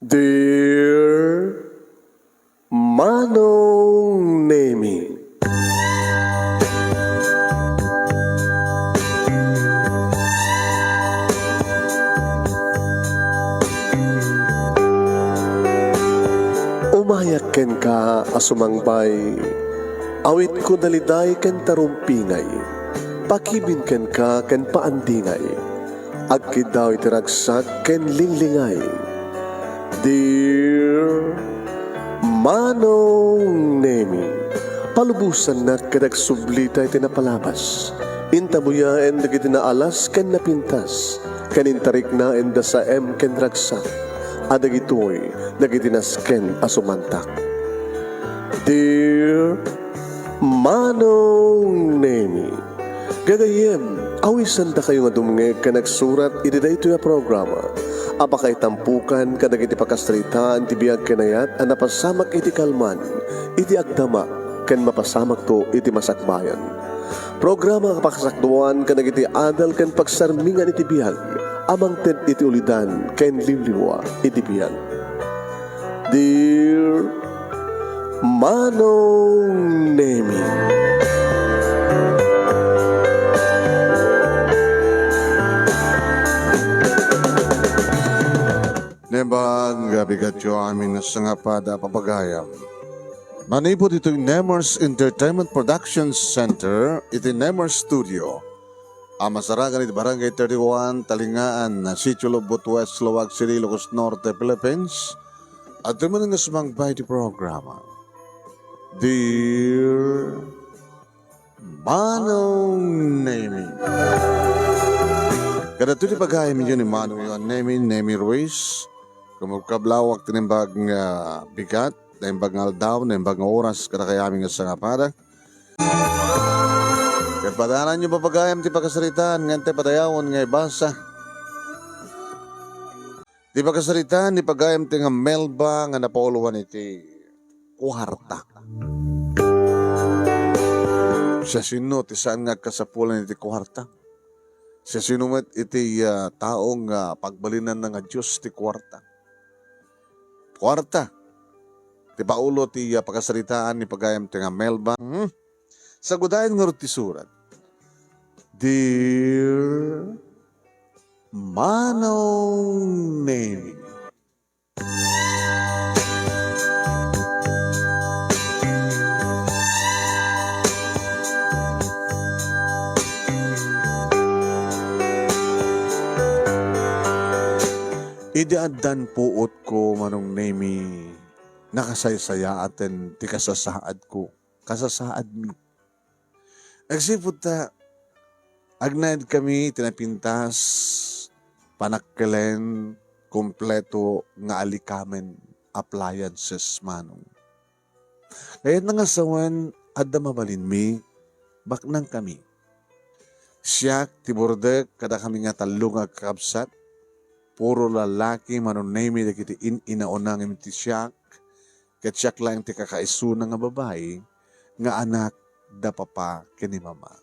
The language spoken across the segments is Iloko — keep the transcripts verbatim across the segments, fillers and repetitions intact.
Dear Manong Nemi. Umayak kenka a sumangbay, awitko daliday ken tarumpingay, pakibin kenka ken paandingay. Agkiddaw iti ragsak ken linglingay. Dear Manong Nemi, palubosannak ket agsublita iti napalabas. Intabuyaen dagiti naalas ken napintas, ken intariknaen da saem ken ragsak, a dagitoy dagiti nasken a sumantak. Dear Manong Nemi, gagayyem, awisandakayo nga dumngeg ken agsurat iti daytoy a programa a pakaitampokan kadagiti pakasaritaan ti biag ken ayat a napasamak iti kalman, iti agdama, ken mapasamakto iti masakbayan. Programa a pakasakduan kadagiti adal ken pagsarmingan iti biag a mangted iti ulidan ken liwliwa iti biag. Dear Manong Nemi. Naimbag nga bigatyo amin nga sangapada a papagayam. Manipud itoy Nemers Entertainment Production Center iti Nemers Studio, a masarakan iti Barangay thirty-one, Talingaan, Sitio Lubot West, Laoag City, Ilocos Norte, Philippines, adtoy manen nga sumangbay iti programa. Dear Manong Nemi. Kadagitoy ti pagayamyo ni Manong Nemi, Nemi Ruiz. Kumabkablawak ti naimbag nga bigat, naimbag nga aldaw, naimbag nga oras, kadakayamin nga sangapada. Ket padananyo, papagayam, ti pakasaritaan nga intay padayawen nga ibasa. Ti pakasaritaan ni pagayam ti nga Melba nga napauluan iti kuarta. Siasino ti saan nga agkasapulan iti kuarta? Siasino met iti, ah, tao nga pagbalinanna nga Dios ti kuarta? Kuarta. Ti paulo ti, ah, pakasaritaan ni pagayam ti nga Melba. Hmm? Sagudayen ngarud ti surat. Dear Manong Nemi. Idi addan puotko, Manong Nemi, nakasaysayaaten ti kasasaadko, kasasaadmi. Agsipud ta, agnaedkami iti napintas, panakkelen, kompleto nga alikamen, appliances, Manong. Kayatna nga sawen, adda mabalinmi, baknangkami. Siak ti burdek kadakami nga tallo nga agkakabsat, puro lalaki, Manong Nemi, dagiti in-inauna ngem ti siak, ket siak laeng ti kakaisuna nga babai nga anak da papa ken ni mama.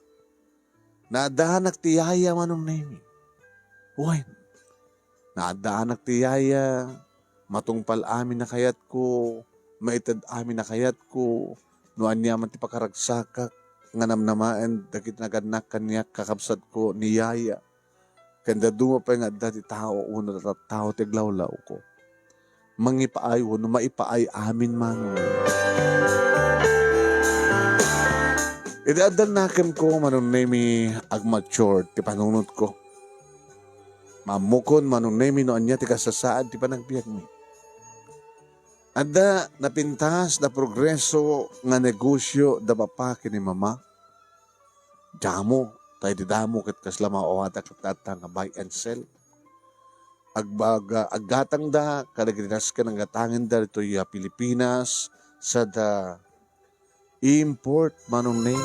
Naadaanak ti yaya, Manong Nemi. Wen, naadaanak ti yaya, matungpal amin a kayatko, maited amin a kayatko, no aniaman ti pakaragsakak nga namnamaen dagiti nagannak kaniak, kakabsatko ni yaya. Ken dadduma pay nga adda ti tao wenno tattao ti aglawlawko. Mangipaay wenno maipaay amin, Manong. Idi adda nakemko, Manong Nemi, agmature ti panunotko. Maammokon, Manong Nemi, no ania ti kasasaad ti panagbiagmi. Adda napintas, naprogreso nga negosio da papa ken ni mama. Damo, ta idi damo ket kasla maawatak ket adda nga buy and sell. Agbaga, aggatangda kadagiti nasken a gatangenda ditoy a Pilipinas, sada import, Manong Neng.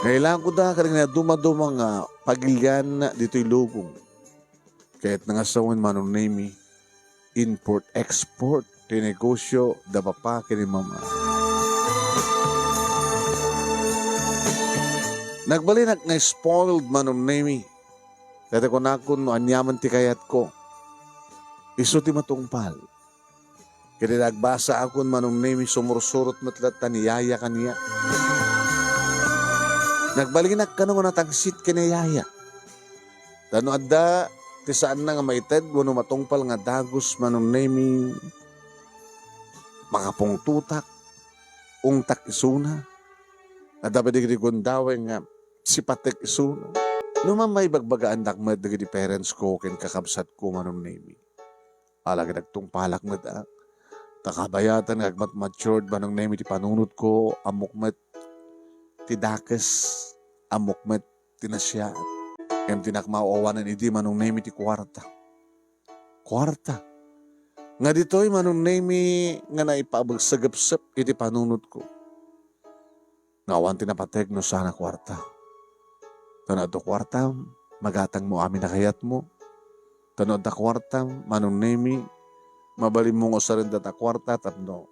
Nga ilakoda kadagiti nadumaduma nga pagilian ditoy lubong. Ket nangasawen, Manong Nemi, import-export ti negosio da papa ken ni mama. Nagbalinak nga spoiled, Manong Nemi. Ket kunakon no aniaman ti kayatko. Isu ti matungpal. Ket iti agbasaakon, Manong Nemi, sumursurot met latta ni Yaya kaniak. Nagbalinak kano nga natangsit ken ni Yaya. Ta no adda ti saanna nga maited wenno matungpal nga dagus, Manong Nemi, makapungtotak, ungtak isuna. Adda pay dagiti gundaweng nga sipatek isuna. No man maibagbagaannak met dagiti parents ko ken kakabsatko, Manong Nemi, ala ket agtungpalak met, a. Ta kabayatan nga agmat-matured, Manong Nemi, ti panunotko, ammok met ti dakes, ammok met ti nasiaat. Ngem ti nakmaaw-awanan idi, Manong Nemi, ti kuarta. Kuarta. Nga ditoy, Manong Nemi, nga naipabagsagepsep iti panunotko. Nga awan ti napateg no saan a kuarta. Ta no adda kuartam, magatangmo amin a kayatmo. Ta no adda kuartam, Manong Nemi, mabalinmo nga usaren dayta a kuarta tapno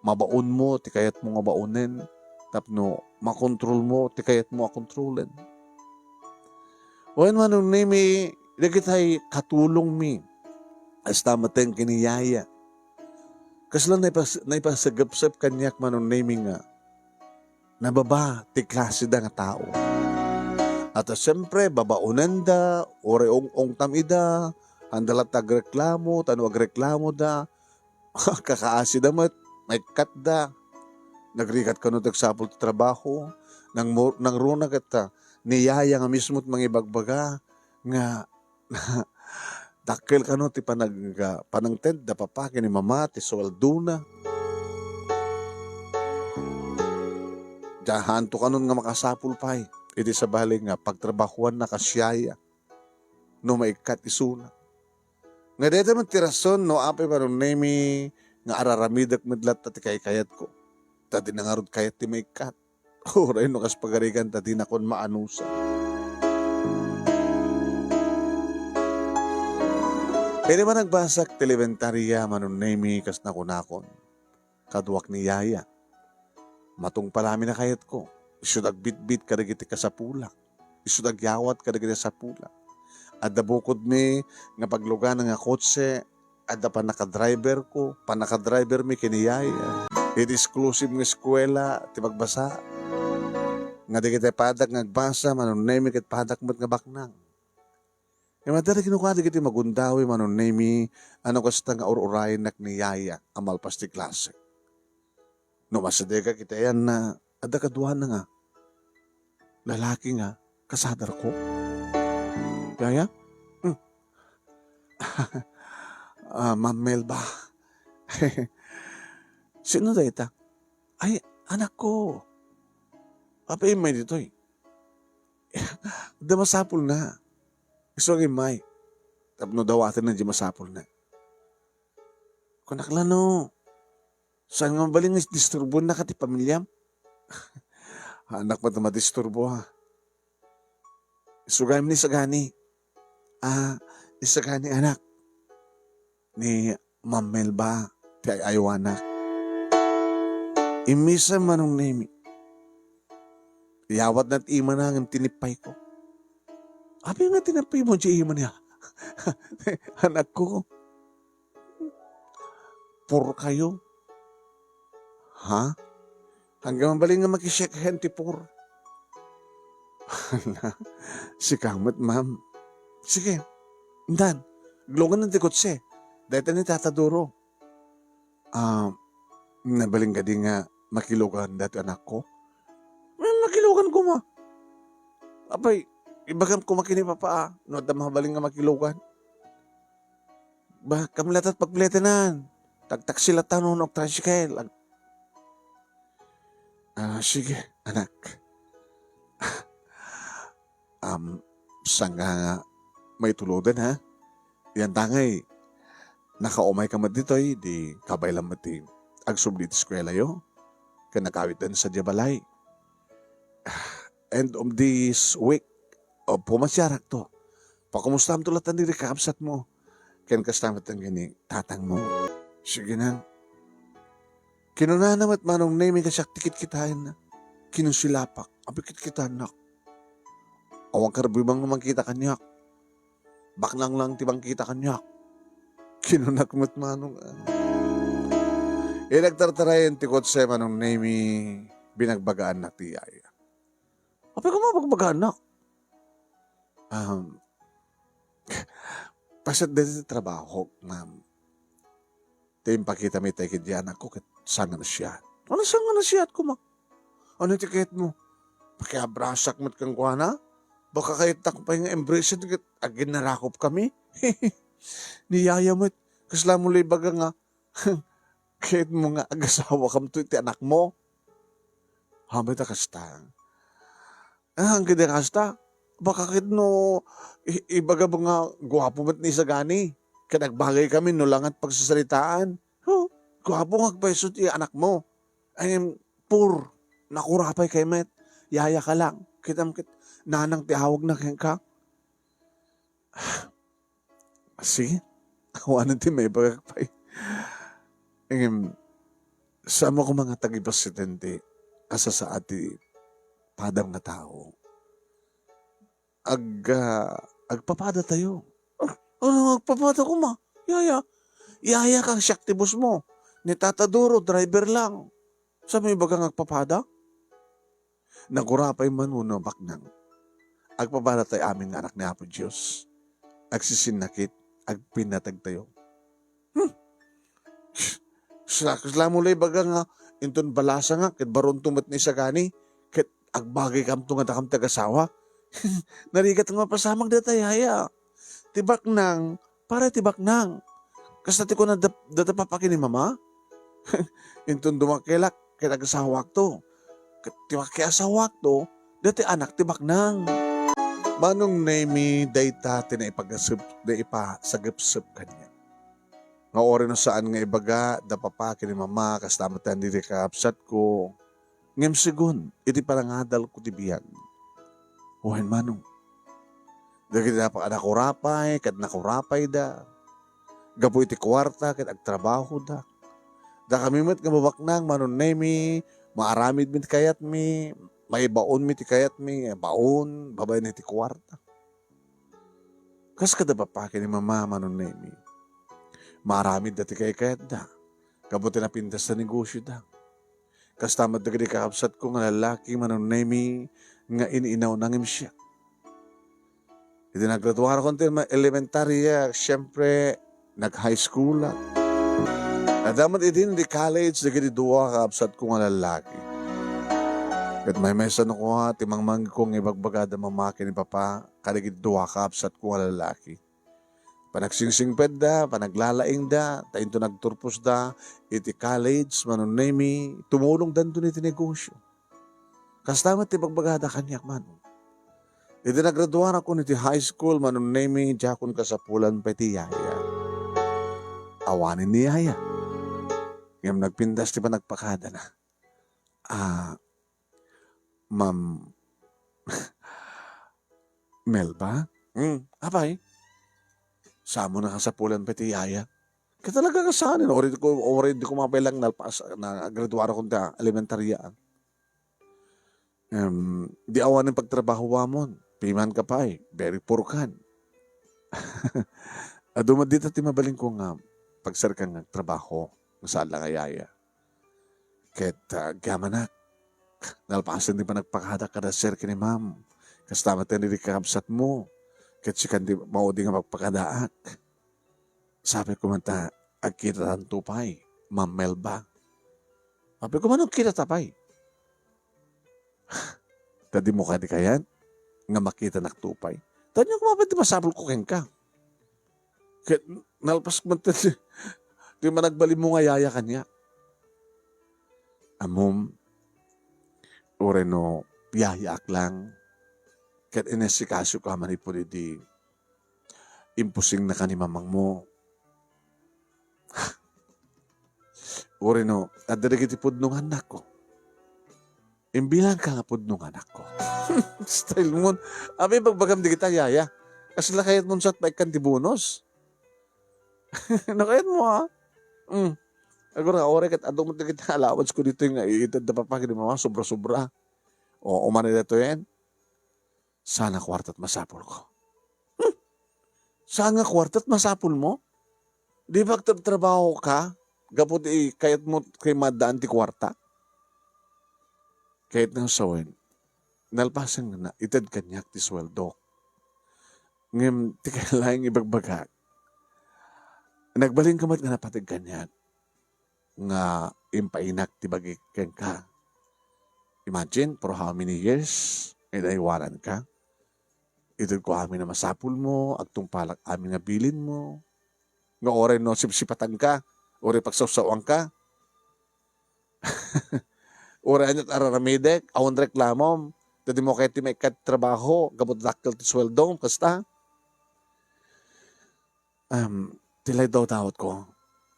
mabaonmo ti kayatmo nga baonen, tapno makontrolmo ti kayatmo a kontrolen. Wen, Manong Nemi, dagitay katulongmi, kasta met ken ni Yaya. Kasla naipas-, naipasagepsep kaniak, Manong Nemi, nga nababa ti klaseda nga tao. At, ah, siyempre, babaonenda, uray ung-ungtam ida, haanda latta agreklamo, ta no agreklamoda, kakaasida met, maikkatda. Nagrigat kano ti agsapul ti trabaho, nang mo-, nangruna ket, ah, ni Yaya nga mismo ti mangibagbaga nga dakkel kano ti panag-, ah, panangted da papa ken ni mama ti sueldona. Diay haanto kanon nga makasapul pay iti sabali nga pagtrabahoanna kas Yaya no maikkat isuna. Nga dayta met ti rason no apay, Manong Nemi, nga araramidek met latta ti kaykayatko. Ta dina ngarud kayat ti maikkat. Uray no kas pagarigan ta dinakon maanusa. Idi man agbasak ti elementaria, Manong Nemi, kas nakunakon, kaduak ni Yaya. Matungpal amin a kayatko. Isu't agbitbit kadagiti kasapulak. Isu't agyawat kadagiti sapulak. Adda bukodmi nga paglugan nga kotse, adda pannakadriverko, pannakadrivermi ken ni Yaya. Iti exclusive nga eskuela ti pagbasa. Nga dagiti padak nga agbasa, Manong Nemi, ket padak met nga baknang. Ngem adda kenkuana dagiti magundawi, Manong Nemi, a no kasta nga ur-urayennak ni Yaya a malpas ti klase. No masadegak iti ayanna, adda kaduana nga lalaki nga kasadarko. Yaya? Hmm. Ah, Ma'am Melba. Sino dayta? Ay, anakko. Apay immay ditoy? Adda masapulna. Isu nga immay. Tapno dawatenna diay masapulna. Kunak la no, saan nga mabalin nga disturboennaka ti pamiliam? Anak met a madisturbo, a. Isugam ni sagani. Ah, isagani, anak. Ni Ma'am Melba ti ay-aywanak. Immisem, Manong Nemi. Yawatna ti imana ngem tinippayko. Apay nga tinippaymo diay imana? Anakko. Purkayo. Ha? Haan nga mabalin nga maki-shake hand ti pur. Hala, sika met, ma'am. Sige, intan, agluganan ti kotse. Dayta ni Tata Duro. Ah, nabalin kadi nga makilugan daytoy anakko? Wen, makilugan koma. Apay, ibagam koma ken ni Papa, a, no adda mabalin nga makilugan. Ba, kami latta ti pagpilitenan. Tagtaksi latta wenno agtricycle. Ag-, ah, sige, anak. Am, saan nga maituloden, ha? Yan tangay, nakaumayka met ditoy, idi kabaylam met ti agsubli iti eskuelayo. Ken nakawitdan sadiay balay. End of this week, o, pumasiarakto. Pakumustamto latta dagiti kakabsatmo. Ken kasta met ken ni tatangmo. Sige nang. Kinunana met, Manong Nemi, nga siak ti kitkitaenna. Kinunsilapak. Apay kitkitaennak? Awan karuyam nga mangkita kaniak. Baknang lang ti mangkita kaniak. Kinunak met manong, ah. Idi agtartarayen ti kotse, Manong Nemi, binagbagaannak ti yaya. Apay koma bagbagaannak? Um, paset dayta ti trabaho, ma'am. Ti impakitami tay ket di anakko ket saan nga nasiat. Ano, saan nga nasiat koma? Ano ti kayatmo? Pakiabrasak met kenkuana? Baka kayatnak pay nga embrace ket aginnarakop kami. Ni yaya met, kasla mo la ibaga nga, kayatmo nga agasawakamto iti anakmo? Haanmo ta kasta. Ah, ket di kasta, baka ket no i-, ibagam nga guapo met ni Sagani, ket agbagaykami no langat pagsasaritaan. Ho, guapo nga agpayso ti anakmo. Ngem, pur, nakurapay kay met. Yaya ka lang. Kitam ket nanang ti awagna kenka. Sige, awanen ti maibagak pay. Ngem, saan mo koma nga tagipresidente a sasaad ti padam nga tao? Ag-, ah, agpapadatayo. Ah, ano nga agpapada koma? Yaya. Yaya ka, siak ti boss mo. Ni Tata Duro, driver lang. Saan mo ibaga nga agpapada? Nagurapay man wenno baknang, agpapadatayo amin nga anak ni Apo Dios. Agsisinnakit, agpinnategtayo. Hmm. Sa-, kasla mo la ibaga nga inton balasangak ket baronto met ni Sagani, ket agbagaykamto nga dakam ti agasawa? Narigat nga mapasamak dayta, yaya. Ti baknang, para ti baknang. Kasta ti kuna da-, dayta papa ken ni mama? Inton dumakelak ket agasawakto. Ket ti makiasawakto, dayta ti anak ti baknang. Manong Nemi, dayta ti naipagasep-, naipasagepsep kaniak. Nga uray no saan nga ibaga da papa ken ni mama, kasta met ti dagiti kakabsatko. Ngem segun iti panangadalko ti biag. Wen manong, dagiti napa-, nakurapay ket nakurapayda. Gapu iti kuarta ket agtrabahoda. Dakami met nga mabaknang, Manong Nemi, maaramidmi ti kayatmi, maibaonmi ti kayatmi, baon, babaen iti kuarta. Kas kada papa ken ni mama, Manong Nemi. Maaramidda ti kaykayatda. Gapu ti napintas ti negosioda. Kasta met dagiti kakabsatko nga lallaki, Manong Nemi, nga in-inawna ngem siak. Idi naggraduarakon ti ma-, elementarya, siyempre, nag-high school ak. Adda met idi di college dagiti dua kakabsatko nga lallaki. Ket maymaysa no kua ti mangmangko nga ibagbagada mama ken ni papa kadagiti dua kakabsatko nga lallaki. Panagsingsingsingpetda, panaglalaingda, ta inton nagturposda iti college, Manong Nemi, tumulongdanton iti negosio. Kasta met ti bagbagada kaniak, Manong. Idi nagraduarakon iti high school, Manong Nemi, diakon kasapulan pay ti yaya. Awanen ni yaya. Ngem nagpintas ti panagpakadana. Ah, Ma'am Melba? Hmm, apay? Saan mo nakasapulan pay ti yaya? Ket talaga nga saan, no? Uray ko, uray di ko mapailang nalpas, nagraduarakon ta elementarya. Em, di awanen pagtrabahoamon. Piman ka pay, very poor kan. Adu met dita ti mabalinko nga pagsarkan nga trabaho, nga saan la nga yaya. Ket, ah, agyamanak, nalpasen ti panagpakada kada sir ken ni ma'am. Kasta met ti kakabsatmo. Ket sikan ti maudi nga pagpakadaak. Sabi ko man ta, agkitatanto pay, Ma'am Melba. Sabi ko man, agkitata pay. Ta dimo kadi kayat nga makitanak to pay. Ta ania koma pay ti masapulko kenka? Ket nalpas met ti, ti managbalinmo nga yaya kaniak. Ammom, uray no yayaak lang, ket inasikasoka manipud idi impusingnaka ni mamangmo. Uray no, adda dagiti pudno nga annakko. Imbilangka nga pudno nga anakko. Style mo. Abi, bagbagam dagita, yaya. Kasla kayatmon sa paikkan ti bonus. Nakayatmo, ha? Mm. Agora, uray ket adu met dagiti allowance ko ditoy nga iitedda papa ken ni mama, sobra-sobra. O, umani daytoyen. Saan nga kuartat masapulko? Hmm? Saan nga kuartat masapulmo? Di ba agtrabtrabahoka gapu ti kayatmo kay maddaan ti kuarta? Kayatna sawen, nalpasen nga ited kaniak ti sueldok. Ngem ti kailaeng ibagbagak, nagbalinka met nga napateg kaniak nga impainak ti bagik kenka. Imagine, for how many years nga inaywananka? Itedko amin a masapulmo, agtungpalak amin nga bilinmo, nga uray no sipsipatanka, uray pagsawsawanka, uray aniat a raramidek, awan reklamom, ta dimo kayat ti maikkat trabaho, gapu ta dakkel ti sueldom, kasta. Am, ti laydawdawatko,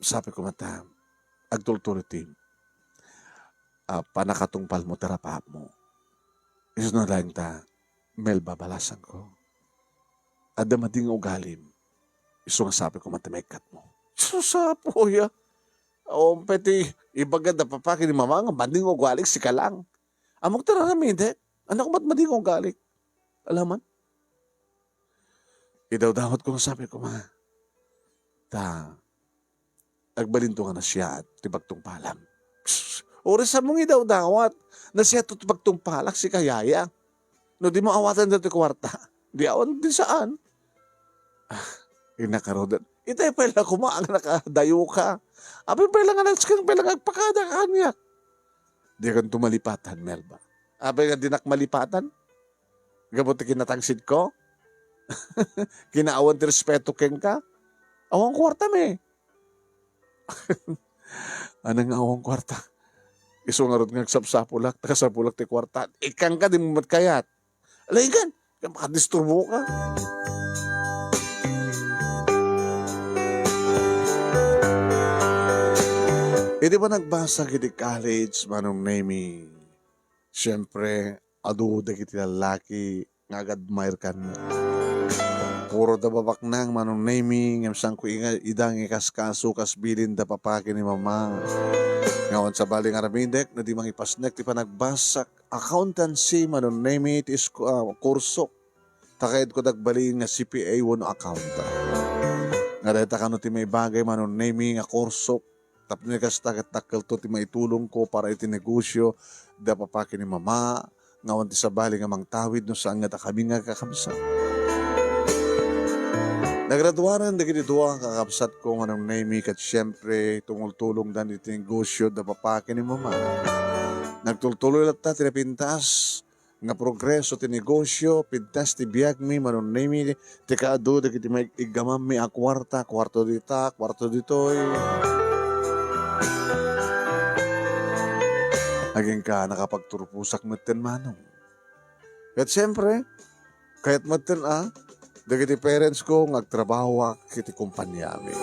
sabi ko met ta, agtultuloy ti, ah, pannakatungpalmo ti rapaapmo. Isuna laeng ta, Melba, balasanko. Adda madi nga ugalim. Isu nga sabi ko met ta maikkatmo. Sus, apo, ya. Awan pay ti ibaga da papa ken ni mama nga madi nga ugalik, sika lang. Ammok ti raramidek. Ania met madi nga ugalik? Alaman? Idawdawatko nga sabi ko, ma. Ta, agbalinto nga nasiaat ti pagtungpalam. Psst! Uray saanmo nga idawdawat, nasiaatto ti pagtungpalak, sika yaya. No dimo awaten daytoy kuarta, di awan ti saan. Ah, innak a Rodel. Itay pay la koma nga nakadayoka. Apay pay la nga nasken pay la nga agpakada ka kaniak. Dikanto malipatan, Melba. Apay nga dinak malipatan? Gapu ti kinatangsidko? Kinaawan ti respeto kenka? Awan kuartam. Ania nga awan kuarta? Isu ngarud nga agsapsapulak, ta kasapulak ti kuarta. Ikkanka, dimo met kayat. Ala, inkan, makadisturboka. Idi panagbasag iti college, Manong Nemy, siyempre, adu dagiti lallaki nga ag-admire kan. Puro da babaknang, Manong Nemy, ngem saanko nga ida nga ikaskaso kas bilin da papa ken ni mama. Nga awan sabali nga aramidek, no di mangipasnek ti panagbasag accountancy, Manong Nemy, ti isko-, ah, kursok. Ta kayatko dagbalin nga C P A wenno accountant. Nga dayta kano ti maibagay, Manong Nemy, nga kursok. Tapno kasta, ket dakkelto ti maitulongko para iti negosio da papa ken ni mama, nga awan ti sabali nga mangtawid no saan nga dakami nga agkakabsat. Nagraduaren dagiti dua nga kakabsatko, Manong Nemy, ket siempre, tumultulongdan iti negosio da papa ken ni mama. Nagtultuloy latta ti napintas nga progreso ti negosio, pintas ti biagmi, Manong Nemy, ti kaadu dagiti maig-iggamammi a kuarta, kuarto dita, kuarto ditoy. Agingga, nakapagturposak metten, Manong. Ket siempre, kayat metten a dagiti parents ko nga agtrabahoak iti kompaniami.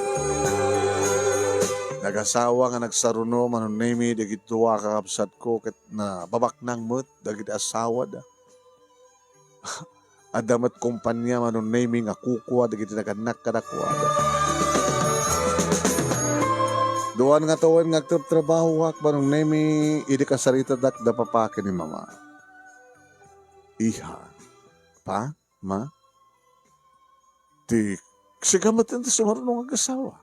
Nagasawa nga nagsaruno, Manong Nemy, dagiti dua a kakabsatko ket nababaknang met dagiti asawada. Adda met kompania, Manong Nemy, nga kukua dagiti nagannak kadakuada. Duan nga tawen nga agtrabtrabahoak, Manong Nemy, idi kasaritadak da papa ken ni mama. Iha, pa, ma, ti sika met ti sumaruno nga agasawa.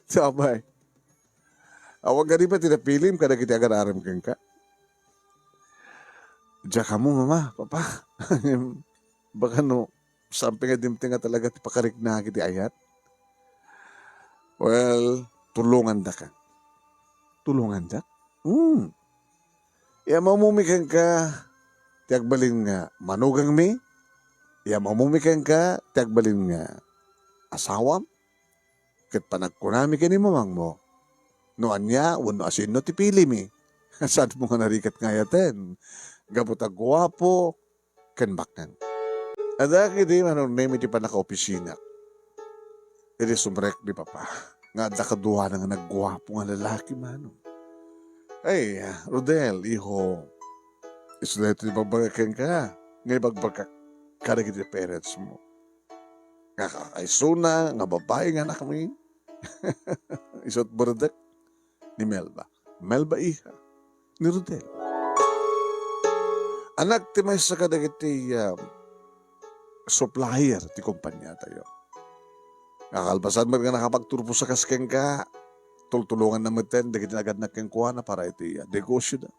Sabay. Awan gani pay ti napilim kadagiti agar-arem kenka. Diak ammo, mama, papa. Baka no, something nga dimteng nga talaga ti pakarikna iti ayat. Well, tulongandaka. Tulongandak? Hmm. Immawmawmi kenka ti agbalin nga manugangmi. Immawmawmi kenka ti agbalin nga asawam. Ket panagkunami ken ni mamangmo, no ania wenno asinno ti pilimi, saanmo nga narigat nga ayaten, gapu ta guapo ken baknang. Adda ketdi, Manong Nemy, ti pannakaopisinak. Idi sumrek ni papa nga adda kaduana nga nagguapo nga lalaki, Manong. Ay, Rodel, iho, isu daytoy ti ibagbagak kenka, nga ibagbagak kadagiti parents mo. Nga kakaisuna nga babai nga anakmi. Isu't burdek ni Melba. Melba, iha, ni Rodel. Anak ti maysa kadagiti, ah, supplier ti kompaniatayo. Nga kalpasan met nga nakapagturpos a kas kenka, tultulonganna metten dagiti nagannak kenkuana para iti, ah, negosioda.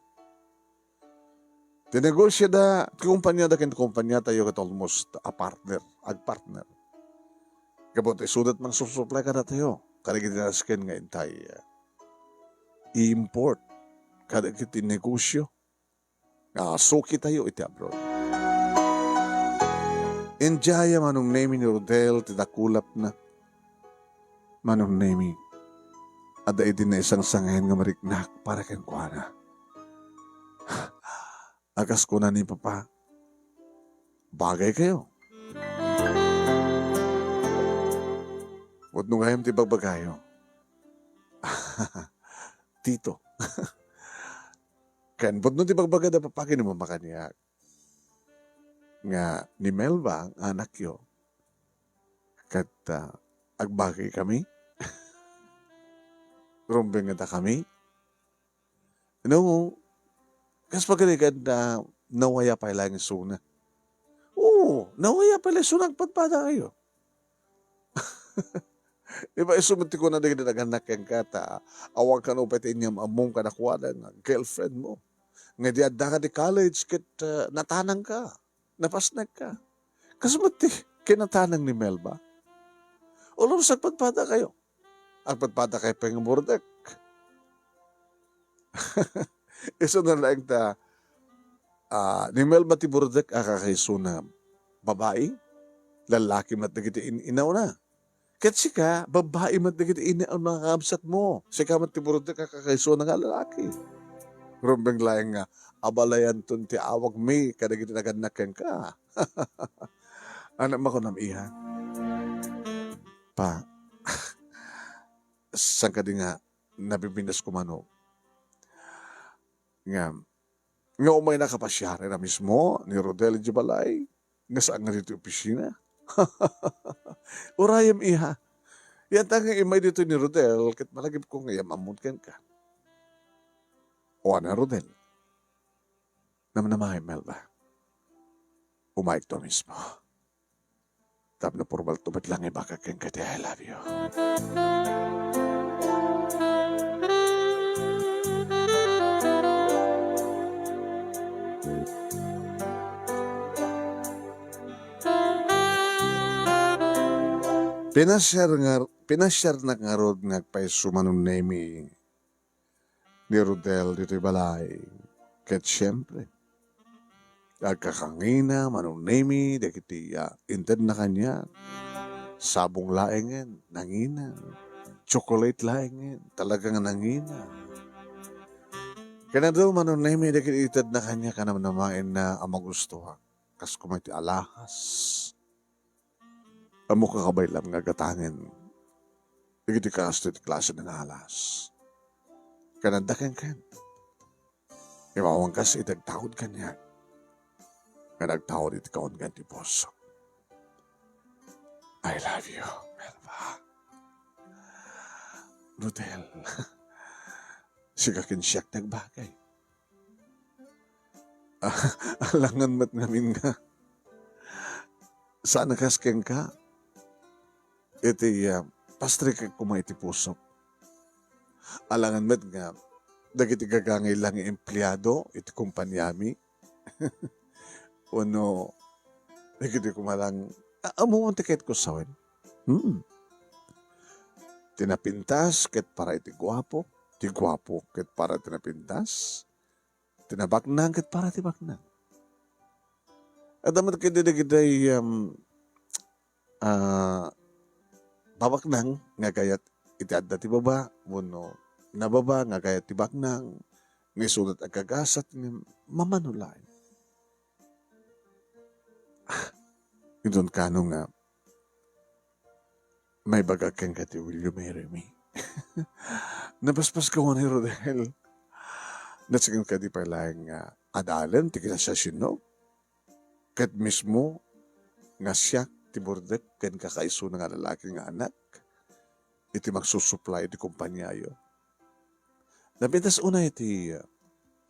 Ti negosioda, ti kompaniada ken kompaniatayo ket almost a partner, agpartner. Gapu ta isuda ti mangsusupply kadatayo kadagiti nasken nga intay, ah, i-import kadagiti negosio nga sukitayo iti abroad. Idiay a Manong Nemy ni Rodel ti dakulapna. Manong Nemy, adda idi naisangsangen nga mariknak para kenkuana. A kas kuna ni Papa, bagaykayo. Pudno gayam ti bagbagayo. Tito. Ken pudno ti bagbaga da Papa ken ni Mama kaniak nga ni Melba nga anakyo ket, ah, agbagaykami. Rumbeng ngata kami. No, kas pagarigan na nawaya pay laeng isuna. Oo, nawaya pay laeng isuna, agpadpadakayo. Iba isu met ti kuna dagiti nagannak kenka ta awan kano pay ti inyam-ammom kadakuada nga girlfriend mo. Nga idi addaka ti college ket, ah, natanangka, napasnekka. Kas met ti kinatanang ni Melba. Ulo, agpadpadakayo. Agpadpadakayo pay nga burdek. Isuna laeng ta, ah, ni Melba ti burdek a kakaisuna babai, lallaki met dagiti in-, inawna. Ket sika, babai met dagiti inawna nga kabsatmo. Sika met ti burdek a kakaisuna nga lalaki. Rumbeng laeng nga, abalayanton ti awagmi kadagiti nagannak kenka. Ania makunam, iha? Pa, saan kadi nga nabibinas ko mano nga, nga umaynak a pasiarem a mismo ni Rodel idiay balay, nga saan nga ditoy opisina. Urayem, iha. Yanta nga immay ditoy ni Rodel, ket malagipko nga inyam-ammon kenka. O ania, Rodel? Namnamaem, Melba. Umayekto a mismo. Tapno pormalto met laeng nga ibagak kenka ti I love you. Pinasiar nga, pinasiarnak ngarud nga agpayso Manong Nemy ni Rodel ditoy balay. Ket siempre, agkakangina, Manong Nemy, dagiti, ah, intedna kaniak. Sabong laengen, nangina. Chocolate laengen, talaga nga nangina. Ken adu, Manong Nemy, dagiti intedna kaniak a namnamaenna a magustoak. Kas koma iti alahas. Ammok a kabaylam nga gatangen dagiti kastoy ti klase nga alas. Ken adda kenken. Imawan kas iti agtaud kaniak. Nga nagtaud iti kaungan ti puso. I love you, Melba. Rodel, sika ken siak ti agbagay. Alangan met ngamin nga saan a kas kenka iti, ah, pastrikek koma iti pusok. Alangan met nga dagiti gagangay la nga empleado iti kompaniami. Wenno dagiti koma lang, a-, ammom ti kayatko sawen? Hmm. Ti napintas ket para iti guapo, ti guapo ket para ti napintas. Ti nabaknang ket para ti baknang. Adda met ket dagiti, um, ah, babaknang nga agayat iti adda ti baba, wenno nababa nga agayat ti baknang, nga isuda ti agkagasat nga mamano laeng. Ah, inton kano nga maibagak kenka ti "Will you marry me?" Napaspaskawan ni Rodel. Nasaken kadi pay laeng nga adalen ti kinasiasiannak. Ket mismo nga siak ti burdek ken kakaisuna nga lalaki nga anak iti magsusupply iti kompaniayo. Napintas unay iti, uh,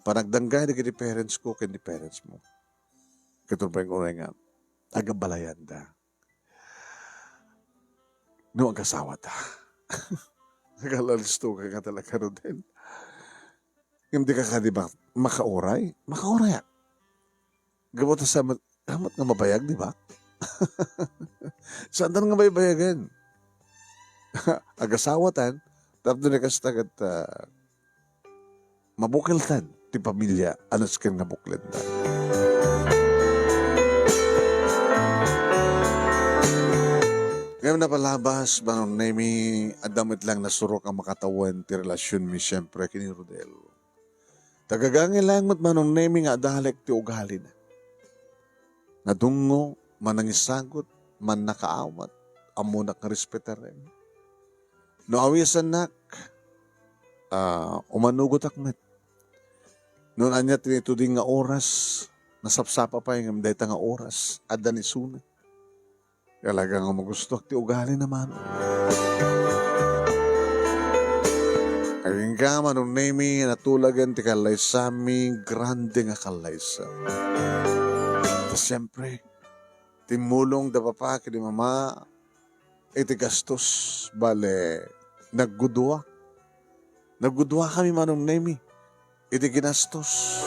panagdanggay dagiti parents ko ken ni parents mo. Ket uray nga agabbalayanda. no agasawata. Nagalalis to ka nga talaga, Rodel. Ngem di ka kadi ba makauray? Makauray. Gapu ta sa mat-, amat nga mabayag, di ba? Saan tan nga baybayagan? Agasawatan, tapno ni kasta ket, ah, mabukeltan ti pamilia a nasken nga buklenda. Ngem napalabas, Manong Nemi, adda met lang nasurok a makatawen ti relasionmi, siempre, ken ni Rodel. Tagagangay lang met, Manong Nemi, nga adalek ti ugalina. Nadungngo, manangisagut, mannakaawat, ammonak nga respetaren. No awisannak, ah, umanugotak met. No ania ti nituding nga oras, nasapsapa pay ngem dayta nga oras, adda ni isuna. Talaga nga magustoak ti ugalina, Manong. Agingga, Manong Nemi, natulagen ti kallaysami, grande nga kallaysa. Ta siempre, timmulong da papa ken ni mama iti gastos, bale, naggudua. Naggudua kami, Manong Nemi, iti ginastos.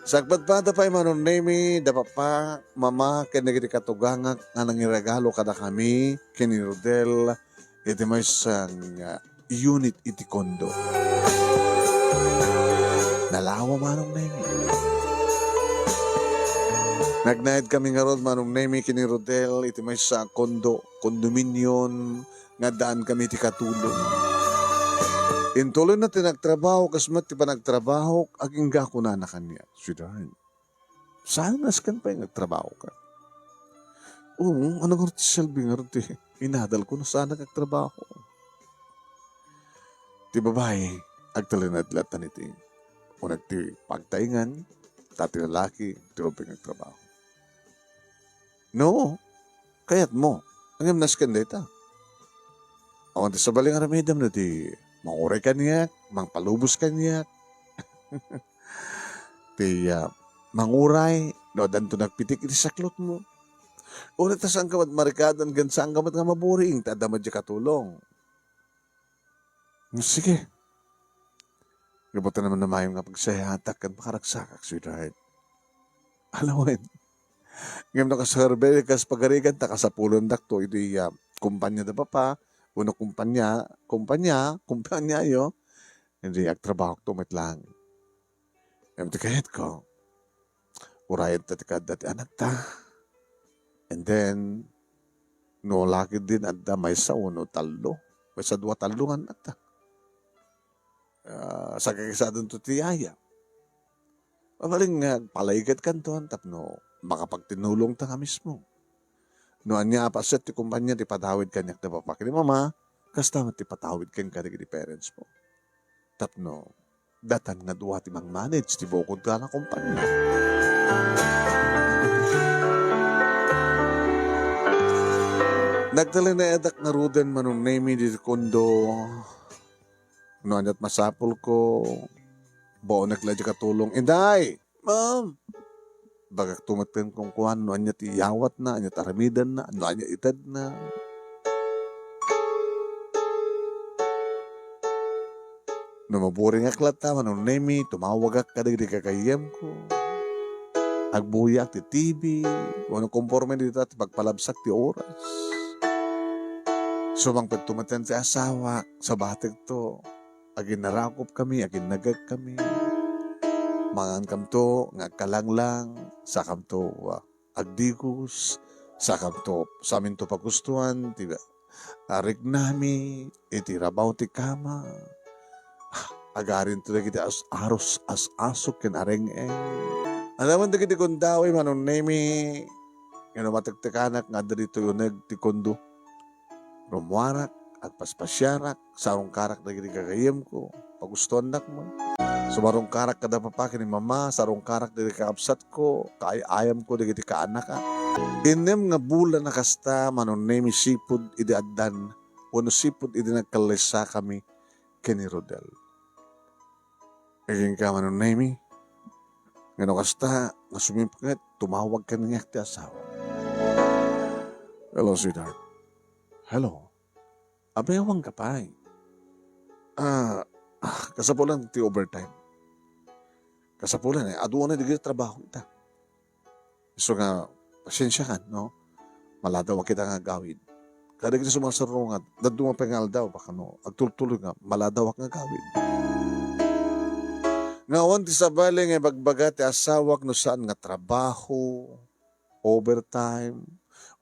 Sagpadpada pay, Manong Nemi, da papa, mama, ken dagiti katugangak nga nangiregalo kadakami ken ni Rodel iti maysa nga unit iti kondo. Nalawa, Manong Nemi. Nagnaed kami ngarud, Manong Nemi, ken ni Rodel iti maysa a kondo, condominium, nga addaan kami ti katulong. Intuloyna ti nagtrabaho, kas met ti panagtrabahok, agingga kunana kaniak, "Sweetheart, saan nasken pay nga agtrabahoka?" "Oo, ano ngarud ti selbi ngarud ti inadalko no saanak agtrabaho?" Ti babai, agtalinaed latta iti uneg ti pagtaingan, ta ti lalaki, ti rumbeng agtrabaho. No, kayatmo. Ngem nasken dayta. Awan ti sabali nga aramidem no ti manguray kaniak, mangpalubos kaniak. Ti, ah, manguray, no addanto nagpitik iti saklotmo. Uray ta saanka met marikadan, ken saanka met nga maburing, ta adda met diay katulong. Sige. Gapu ta naman namayam nga pagsayatak ken pakaragsakak, sweetheart. Alawen. Ngem no kasarbe, kas pagarigan, ta kasapulondakto iti, ah, kumpanya da papa, wenno kumpanya, kumpanya, kumpanyayo, hindi agtrabahokto met lang. Ngem ti kayatko, urayen ta ti kaadda ti anakta. And then, no lakidin adda maysa wenno tallo, maysa dua tallo nga anakta. Ah, sakakisadento ti yaya. Mabalin nga agpalaigedkanton tapno makapagtinulongta nga mismo. No ania a paset ti kumpanya ti patawid kaniak da papa ken ni mama, kasta met ti patawid kenka dagiti parents mo. Tapno datan nga dua ti mangmanage ti bukod ta nga kumpanya. Nagtalinaedak ngaruden, Manong Nemi, ditoy kondo. No ania't masapulko, baonek la diay katulong. Inday! Ma'am! Bagak tumeten kenkuana no ania ti iyawatna, ania ti aramidenna, no ania itedna. No maburingak latta, Manong Nemi, tumawagak kadagiti gagayyemko. Agbuyaak ti T V, wenno konforme dita ti pagpalabsak ti oras. Sumangpet tumeten ti asawak, sabatekto. Aginnarakopkami, aginnagekami. Mangankamto nga agkalanglang, sakamto, ah, agdigos, sakamto, saminto pagustuan ti, ah, riknami iti rabaw ti kama. Agarinto dagiti as-, arus, as-asuk ken areng-eng. Adamen dagiti gundaway, Manong Nemi, nga no matektekanak nga adda ditoy uneg ti kondo. Rummuarak, agpaspasiarak, sarungkarak dagiti gagayyemko, pagustuannak man. Sumarungkarak kada papa ken ni mama, sarungkarak dagiti kakabsatko, kaay-ayamko dagiti kaanakak. Innem nga bulan a kasta, Manong Nemi, sipud idi addan, wenno sipud idi nagkallaysakami ken ni Rodel. Agingga, Manong Nemi, nga no kasta nga sumipnget, tumawag kaniak ti asawa. Hello, sweetheart. Hello? Abe, awan ka pay. Ah, ah, kasapulan ti overtime. Kasapulan, eh, adu unay dagiti trabaho ita. Isu nga, pasensiakan, no? Maladawak ita nga agawid. Kadagiti sumarsarungat, dadduma pay nga aldaw, baka no, agtultuloy nga, maladawak nga agawid. Nga awan ti sabali nga ibagbaga ti asawak no saan nga trabaho, overtime,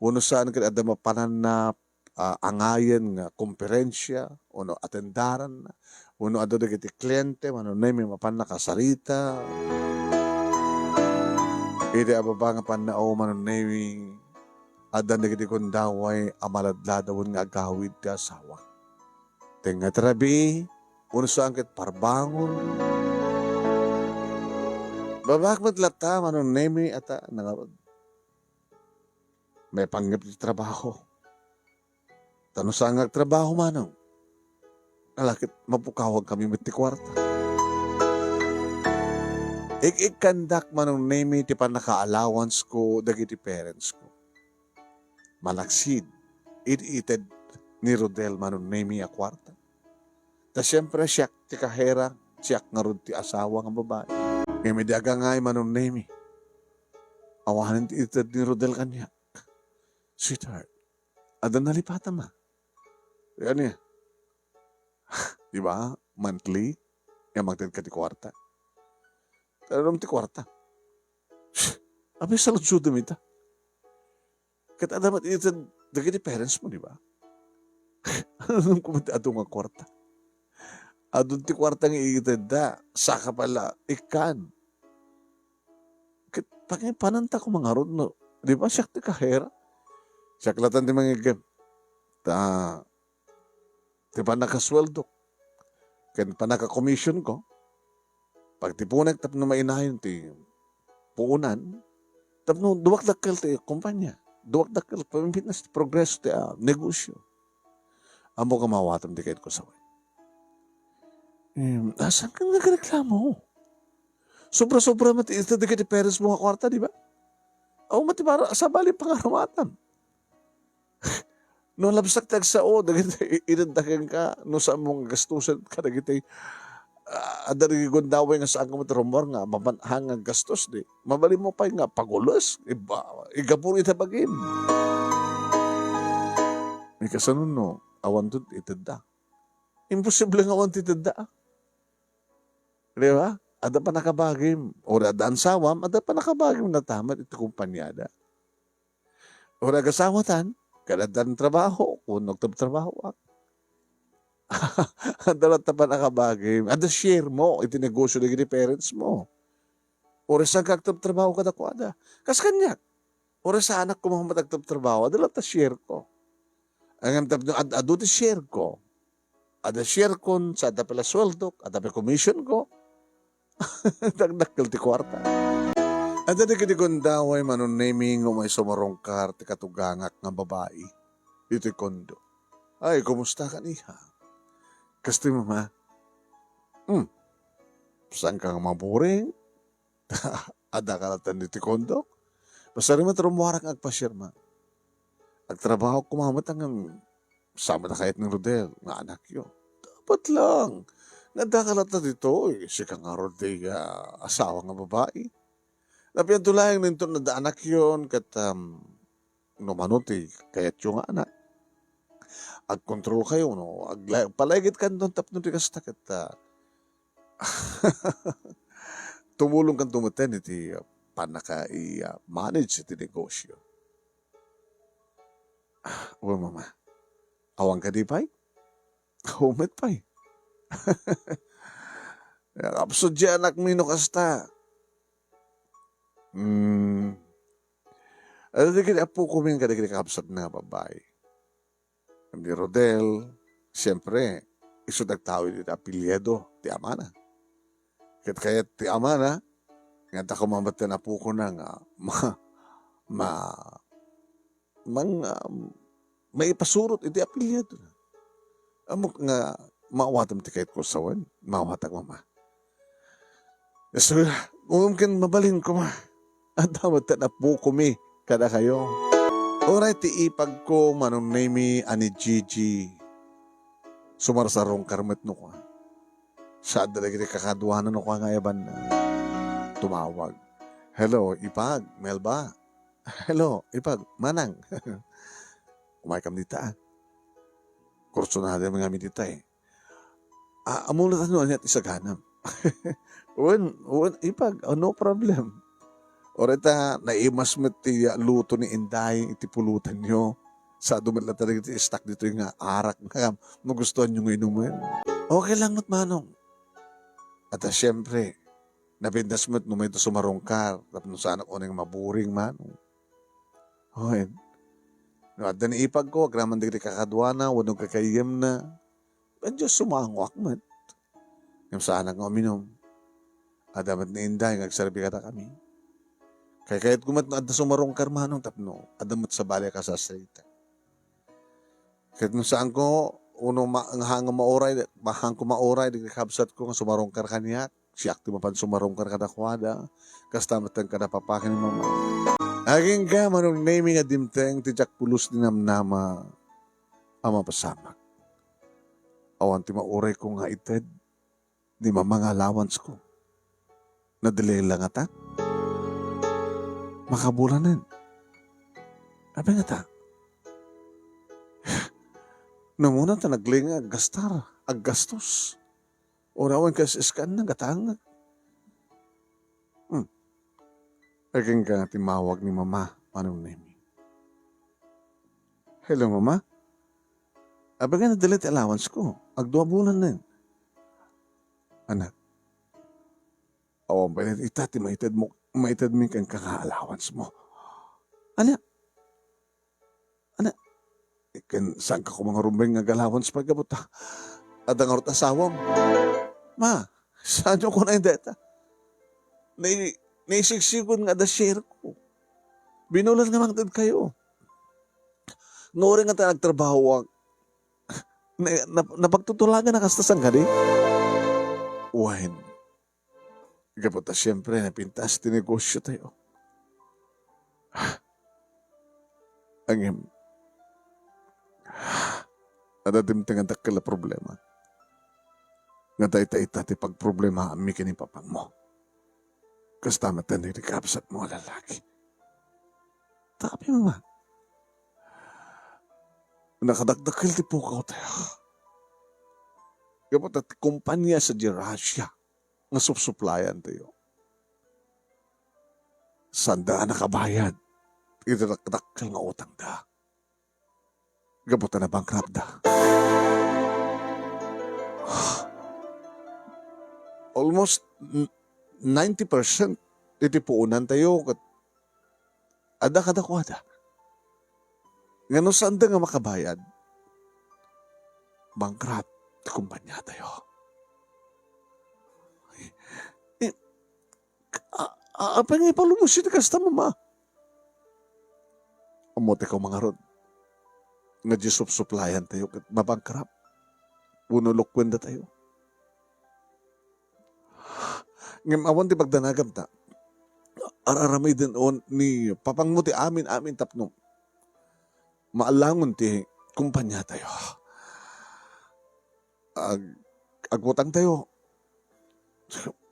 wenno saan ket adda mapananna, ah, angayen nga komperensia wenno atendaran, wenno adda dagiti kliente, Manong Nemy, mapan nakasarita. Idi a baba nga pannao, Manong Nemy, addan dagiti gundaway a maladladawen nga agawid ti asawa. Tengnga ti rabii, wenno saan ket parbangon. Babak met latta, Manong Nemy, ata nangarud. Maipanggep ti trabaho. Ta no saan nga agtrabaho, Manong, ala ket mapukawag kami met ti kuarta. Ik-ikkandak, Manong Nemy, ti pannaka-allowance ko dagiti parents ko. Malaksid, it-ited ni Rodel, Manong Nemy, a kuarta. Ta siempre, siak ti kahera, siak ngarud ti asawa nga babai. Ngem idi agangay, Manong Nemy, awanen ti ited ni Rodel kaniak. Sweetheart, adda nalipatam, a. Ania? Di ba? Monthly? Nga mangted ka ti kuarta. Tanum ti kuarta. Abi, saludsodem ita. Ket adda met ited dagiti parents mo, di ba? Anam koma ti adu nga kuarta? Adun ti kuarta nga itedda, saka pala ikkan. Ket pangipananta koma ngarud no, di ba, siak ti kahera? Siak latta ti mangiggem. Ta, ti pannakasueldok ken pannaka-commission ko, pagtipunek tapno mainayon ti puonan, tapno duak dakkel ti kumpanya, duak dakkel pamipitnas ti progreso ti, ah, negosyo. Ammok a maawatam ti kayatko sawen. Em, asan ka nagreklamo? Sobra-sobra met iti dagiti parents mo nga kuarta, di ba? Aw, mati para sabali pangarumatam. No labsak ti agsao dagiti itedda kenka, no saan mo nga gastusen kadagiti, ah, adda dagiti gundaway nga saan ka met rummuar nga mapanhang nga gastos, di mabalin mo pay nga pagules, iba, igapur ita bagim. Mikasano no, awan to itedda. Imposible nga awan ti itedda, a. Di ba? Adda pannakabagim. Uray adda ansawam, adda pannakabagim nga tamet iti kumpaniada. Uray agasawatan, ket addan trabaho, kun agtabtrabahoak. Adda latta pannakabagim. Adda share mo iti negosyo dagiti parents mo. Uray saan ka agtabtrabaho kadakuada. Kas kaniak, uray saanak koma met agtabtrabaho, adda latta share ko. Ngem tapno ad-, adu ti share ko. Adda share kon, sa adda pala sueldok, adda pala commission ko. Dakdakkel ti kuarta. Adda dagiti gundaway, Manong Nemy, nga umay sumarungkar ti katugangak nga babai iti kondo. Ay, kumusta kan, iha? Kastoy, mama? Hmm. Saan ka nga maburing? Adda ka latta iti kondo? Basta rimmet rummuarak nga agpasiar, ma. Agtrabaho koma met ngem saan met a kayat ni Rodel nga anakyo. Dapat lang. Nga adda ka latta ditoy, sika ngarud ti, ah, asawa nga babai. Napianto laeng no inton adda anakyon, ket, um, no mano ti kayatyo nga anak. Agkontrol kayo, no? Agla-, palaigit kanton tapno ti kasta ket, ah, tumulong kanto metten iti pannaka-, i-, ah, manage iti negosyo. Ah, wen, mama. Awan kadi pay? Awan met pay. Nakapsut di anakmi no kasta. Hmm. Adda dagiti apokomi kadagiti kabsatna nga babai. Ni Rodel, siempre, isu ti agtawid iti apelyido ti amana. Ket kayat ti amana, nga adda koma metten apokona nga ma-, ma-, mang-, um, maipasurot iti apelyidona. Ammok nga maawatam ti kayatko sawen, maawatak, mama. So, ngem ken mabalin koma, adda metten apokomi kadakayo. Uray ti ipagko, Manong Nemy, a ni Gigi. Sumarsarungkar met no kua. Saan dagiti kakaduana no kua nga ayabanna. Tumawag. "Hello, ipag, Melba." "Hello, ipag, manang." "Umaykam dita, ah. Kursunada mi ngamin dita, eh. Ah, ammom ta no ania ti saganam?" "Wen, wen, ipag, ah, no problem." Uray ta naimas met ti luto ni Inday iti pulutanyo. Saan met latta dagiti stock ditoy nga arak nga magustuhanyo nga inumen. "Okay lang met, manong." Ata, siempre, napintas met no mayto sumarungkar, tapno saanak unay nga maburing, manong. Wen, no adda ni ipagko, agraman dagiti kakaduana wenno kakayyemna, medyo sumangoak met. Ngem saanak nga uminum. Adda met ni Inday nga agserbi kadakami. Kaykayatko met no adda sumarungkar, manong, tapno adda met sabali a kasasritak. Ket no saanko, wenno ma-, nga haan nga mauray, mahanko mauray dagiti kabsatko nga sumarungkar kaniak, siak ti mapan sumarungkar kadakuada, kasta met ken kada papa ken mama. Agingga, Manong Nemy, nga dimteng ti diak pulos ni namnama a mapasamak. Awan ti maurayko nga ited ni mama nga allowance ko. Nadelay la ngata? Makabulanen. Apay ngata? Namuna ta naglinga aggastar, aggastos. Uray awan kas-iskan na gatangag. Hmm. Agingga timmawag ni mama, Manong Nemy. "Hello, mama. Apay nga nadelay ti allowance ko? Agdua bulanen." "Anak, awan pay ita ti maited mo, maited mi kenka nga allowance mo." "Ania? Ania? Ken saanka koma nga rumbeng nga ag-allowance pay gapu ta adda ngarud asawam?" "Ma, saanyo kunaen dayta? Nai-, naisigsigud nga adda share ko. Binulan nga mangted kayo. No uray nga ta nagtrabahoak, na-, nap-, napagtutulagan a kasta, saan kadi?" Wen, gapu ta siempre napintas ti negosyo tayo. Ngem, adda dimteng a dakkel a problema. Nga dayta ita ti pagproblemaanmi ken ni papangmo. Kasta met ken ni kabsatmo a lalaki. Tapi, mama, nakadakdakkel ti pukaw tayo. Gapu ta ti kompania sadiay Russia nga supsuplayan tayo, saanda a nakabayad iti dakdakkel nga utangda. Gapu ta nabankraptda. Almost n-, ninety percent iti puonan tayo ket adda kadakuada. Nga no saanda nga makabayad, bankrupt ti kompania tayo. Eh, a-, a-, apay nga ipalubos iti kasta, mama? Ammo ti kamangarod nga di supsuplayan tayo ket mabankrupt wenno lukuen datayo. Ngem awan ti pagdanagam ta. Ar-aramiden on ni papangmo ti amin-amin tapno maalangon ti kompania tayo. Ag-, agutang tayo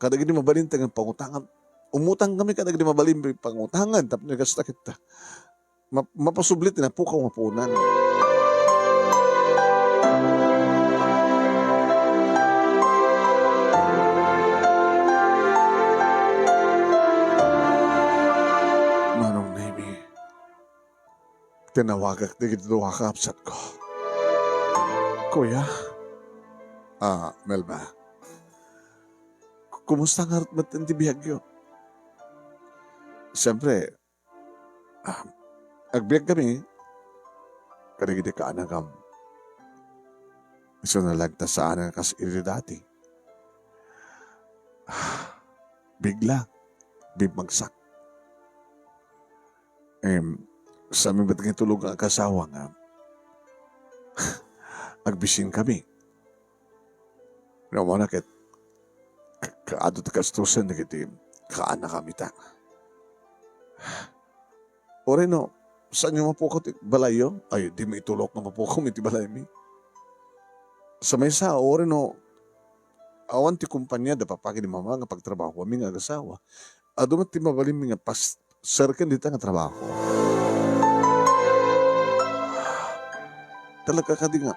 kadagiti mabalin ta nga pangutangan. Umutang kami kadagiti mabalin pangutangan tapno igasta kita. Ma-, mapasubli ti napukaw nga puonan. Manong Nemy, tinawagak dagiti dua ka kabsatko. Kuya, ah, Melba, kumusta ngarud met ti biagyo? Siempre, ah, agbiag kami kadagiti kaanakam. Isu na lang ta saan nga kas idi dati. Ah, bigla, bimmagsak. Em, saan met nga itulog nga agkasawa nga agbisin kami. Namuna ket ka-, kaadu ti gastusen dagiti kaanakam ita. Uray no, saanyo mapukaw ti balayyo? Ay, dimo itulok nga mapukaw iti balaymi. Sa maysa, uray no, awan ti kompania da papa ken ni mama nga pagtrabahoami nga agasawa. Adu met ti mabalinmi nga pas-, serken dita nga trabaho. Talaga kadi nga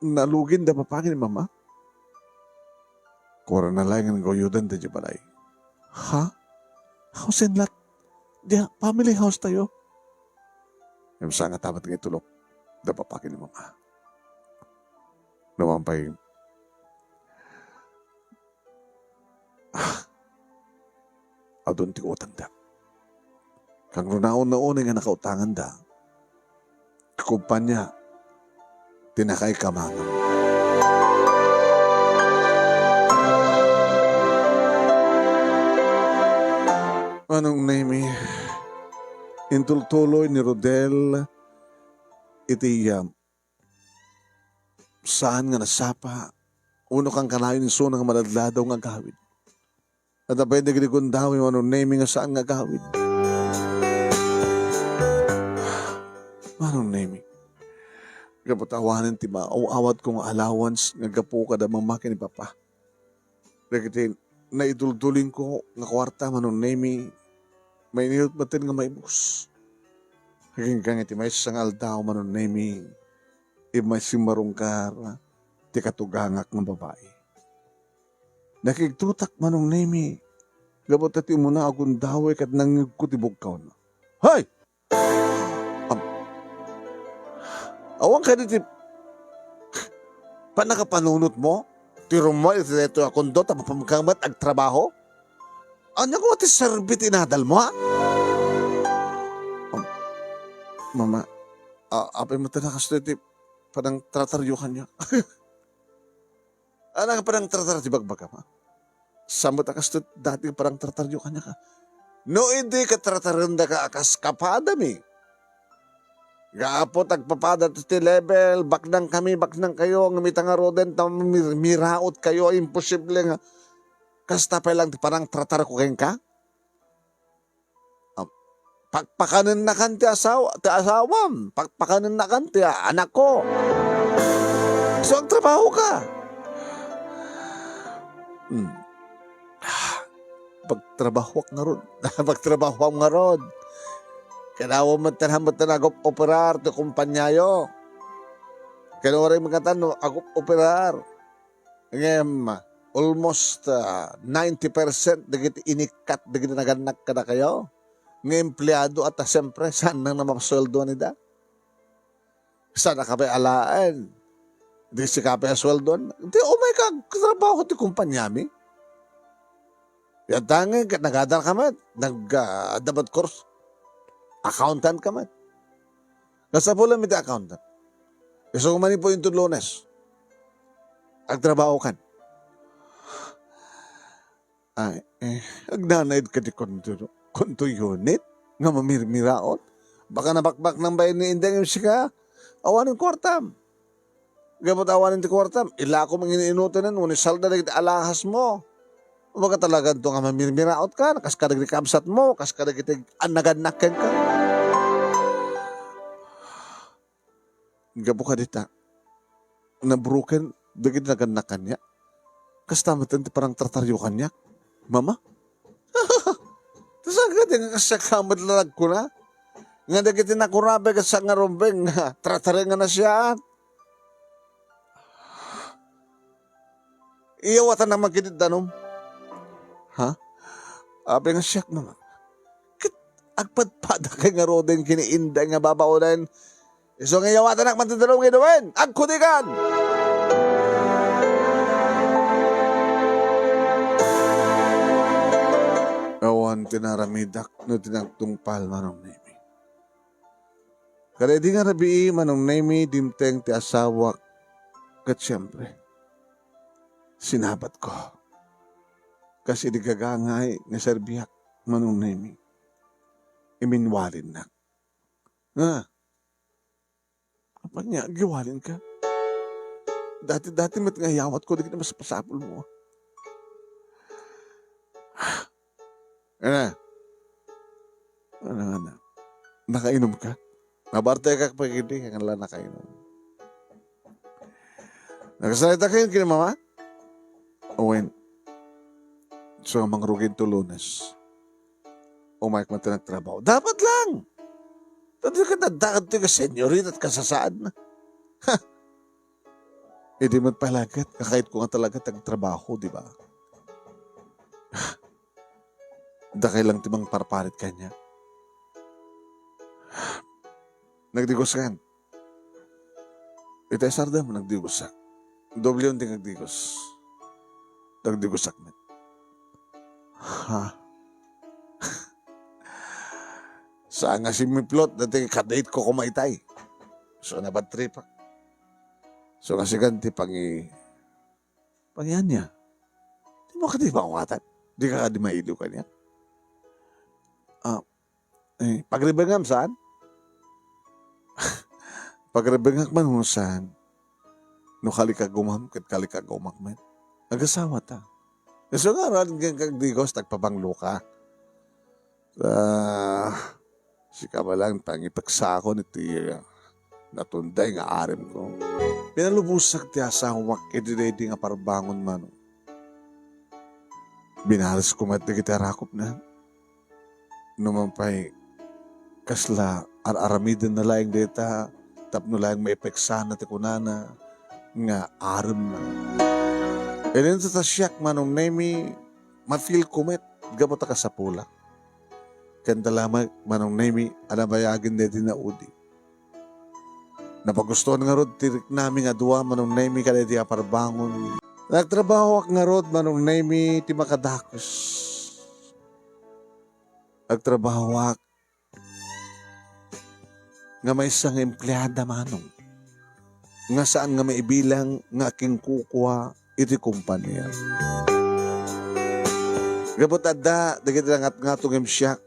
nalugin da papa ken ni mama? Kua na laeng nga naguyudan da diay balay. Ha? House and lot? Dia, family house tayo? Ngem saan nga tamat nga itulok da papa ken ni mama. Naman pay, ah, adun ti utangda. Kangrunaon na unay nga nakautanganda. Ti kompania, ti nakaikamangan. Manong Nemi, intultuloy ni Rodel iti, ah, saan nga nasapa, wenno kankanayon isuna nga maladladaw nga agawid. Adda pay dagiti gundaway, Manong Nemi, nga saan nga agawid. Manong Nemi, gapu ta awanen ti maaw-awatko nga allowance nga gapu kada mama ken ni papa. Dagiti naiduldulinko nga kuarta, Manong Nemi, mainiyot met nga maibus. Agingga iti maysa nga aldaw, Manong Nemi, immay simmarunggar ti katugangak nga babai. Nakigtutak, Manong Nemi, gapu ta ti umuna a gundaway ket nangngegko ti bugkawna. Hay! Am-, awan kadi ti pannakapanunotmo? Ti rummuar iti daytoy a kondo tapno mapanka met agtrabaho? Ania koma ti serbi ti inadalmo, ha? Am-, Mama, a-, apay met a kastoy ti panangtrataryo kaniak? Ania nga panangtratar ti bagbagam, ha? Saan met a kastoy dati nga panangtrataryo kaniak, ha? No idi katratarendaka a kas kapadami, gapu ta agpapada ti level, baknangkami, baknangkayo, ngem ita ngaruden ta mir-, miraotkayo, imposible nga kasta pay lang ti panangtratarko kenka? Am, pakpakanennakan ti asawa, ti asawam, pakpakanennakan ti anakko. So, agtrabahoka. Hmm. Pagtrabahoak ngarud. Pagtrabahoam ngarud. Kailangan met ten, met ten agup-operar ti kompaniayo. Kailangan met ten agup-operar. Ngem, almost, ah, ninety percent dagiti inikkat dagiti nagannak kadakayo nga empleado, at, ah, siyempre, saan nang mapasueldoan ida? Saan a kapay alaen? Di sika pay asueldoan? Di, umayka, trabaho ti kompaniami. Yantangin ket nagadar ka met, nag, ah, adda met course. Accountant ka met. Nasapulan mi ti accountant. Isu man ipu inton Lunes. Agtrabaho kan. Ay, eh, agnanaed ka ti konto, konto unit nga mamirmiraot. Baka nabakbak nang bain ni Indeng, sika, awanen kuartam. Gapu ta awanen ti kuartam, ilakom nga in-inutenen, wenno isalda dagiti alahasmo. Umaga talaga to nga mamirmiraot ka, kas kadagiti kabsatmo, kas kadagiti nagannak kenka. Gapu kadita, nabroken dagiti nagannak kaniak. Kasta met ti panangtrataryo kaniak, Mama. Ta saan kadi nga kasiak ka met la nagkuna? Nga dagiti nakuna pay ket saan nga rumbeng nga trataren nga nasiaat. Iyawatan man ketdi danum. Ha? Apay nga siak, Mama. Ket agpadpadakay ngaruden ken ni Inday nga babaonen. Isu nga iyawatanak man ti danum nga iduwen. Agkudikan! Awan ti naramidak no ti nagtungpal, Manong Nemi. Kada idi nga rabii, Manong Nemi, dimteng ti asawak, ket siempre, sinabatko. Kas idi gagangay nga serbiak, Manong Nemi, iminwalinnak. Ah, apay nga agiwalinka? Dati-dati met nga iyawatko dagiti masapasapulmo. Ana? Ana, ana? Nakainom ka? Nabartekak pa kadi, nga la nakainom. Nagsalita kayo kini mama? Wen, so nga mangrugin to Lunes. Umayk man ti nagtrabaho. Dapat lang! Tadi ka nadakad ti ka senyorita at kasasaad na. Ha! Idi man palagat, kakait ko nga talaga tagtrabaho, di ba? Dakay lang ti mangparparit kanya. Nagdigos kan. Ita isardam, nagdigosak. Doble ti nagdigos. Nagdigosak met. Ha? Saan nga simiplot, dati kadate ko kumaitay. So, nabadtripak. So, nga sigan ti pangi-, pangian niya. Di mo kadi pangwatan? Di ka kadi maido kanya? Ah, eh, pagrebengam saan? Pagrebengak man no saan. No kalikagumam, ket kalikagumam met. Agasawa ta. So nga, ran kang kagdigos, tagpabanglo ka. Ah, sika ba lang, pangipeksakon iti, ah, natunday nga arim ko. Pinalubosak ti asawak iti daydi nga parbangon man. Binaris ko met dagiti arakopna. No man pay, kasla ar-aramiden na laeng dayta tapno laeng maipeksana ti kunana nga arem na. Idinto ta siak, Manong Nemi, ma-feel ko met gapu ta kasapulak. Ken ta lamet, Manong Nemi, a nabayagen daydi naudi. Napagustuan ngarud ti riknami nga dua, Manong Nemi, kadaydi a parbangon. Nagtrabahoak ngarud, Manong Nemi, ti makadakus. Agtrabahoak nga maysa nga empleada, Manong, nga saan nga maibilang nga akinkukua iti kompania. Gapu ta adda dagiti nangatngato nga imsiak.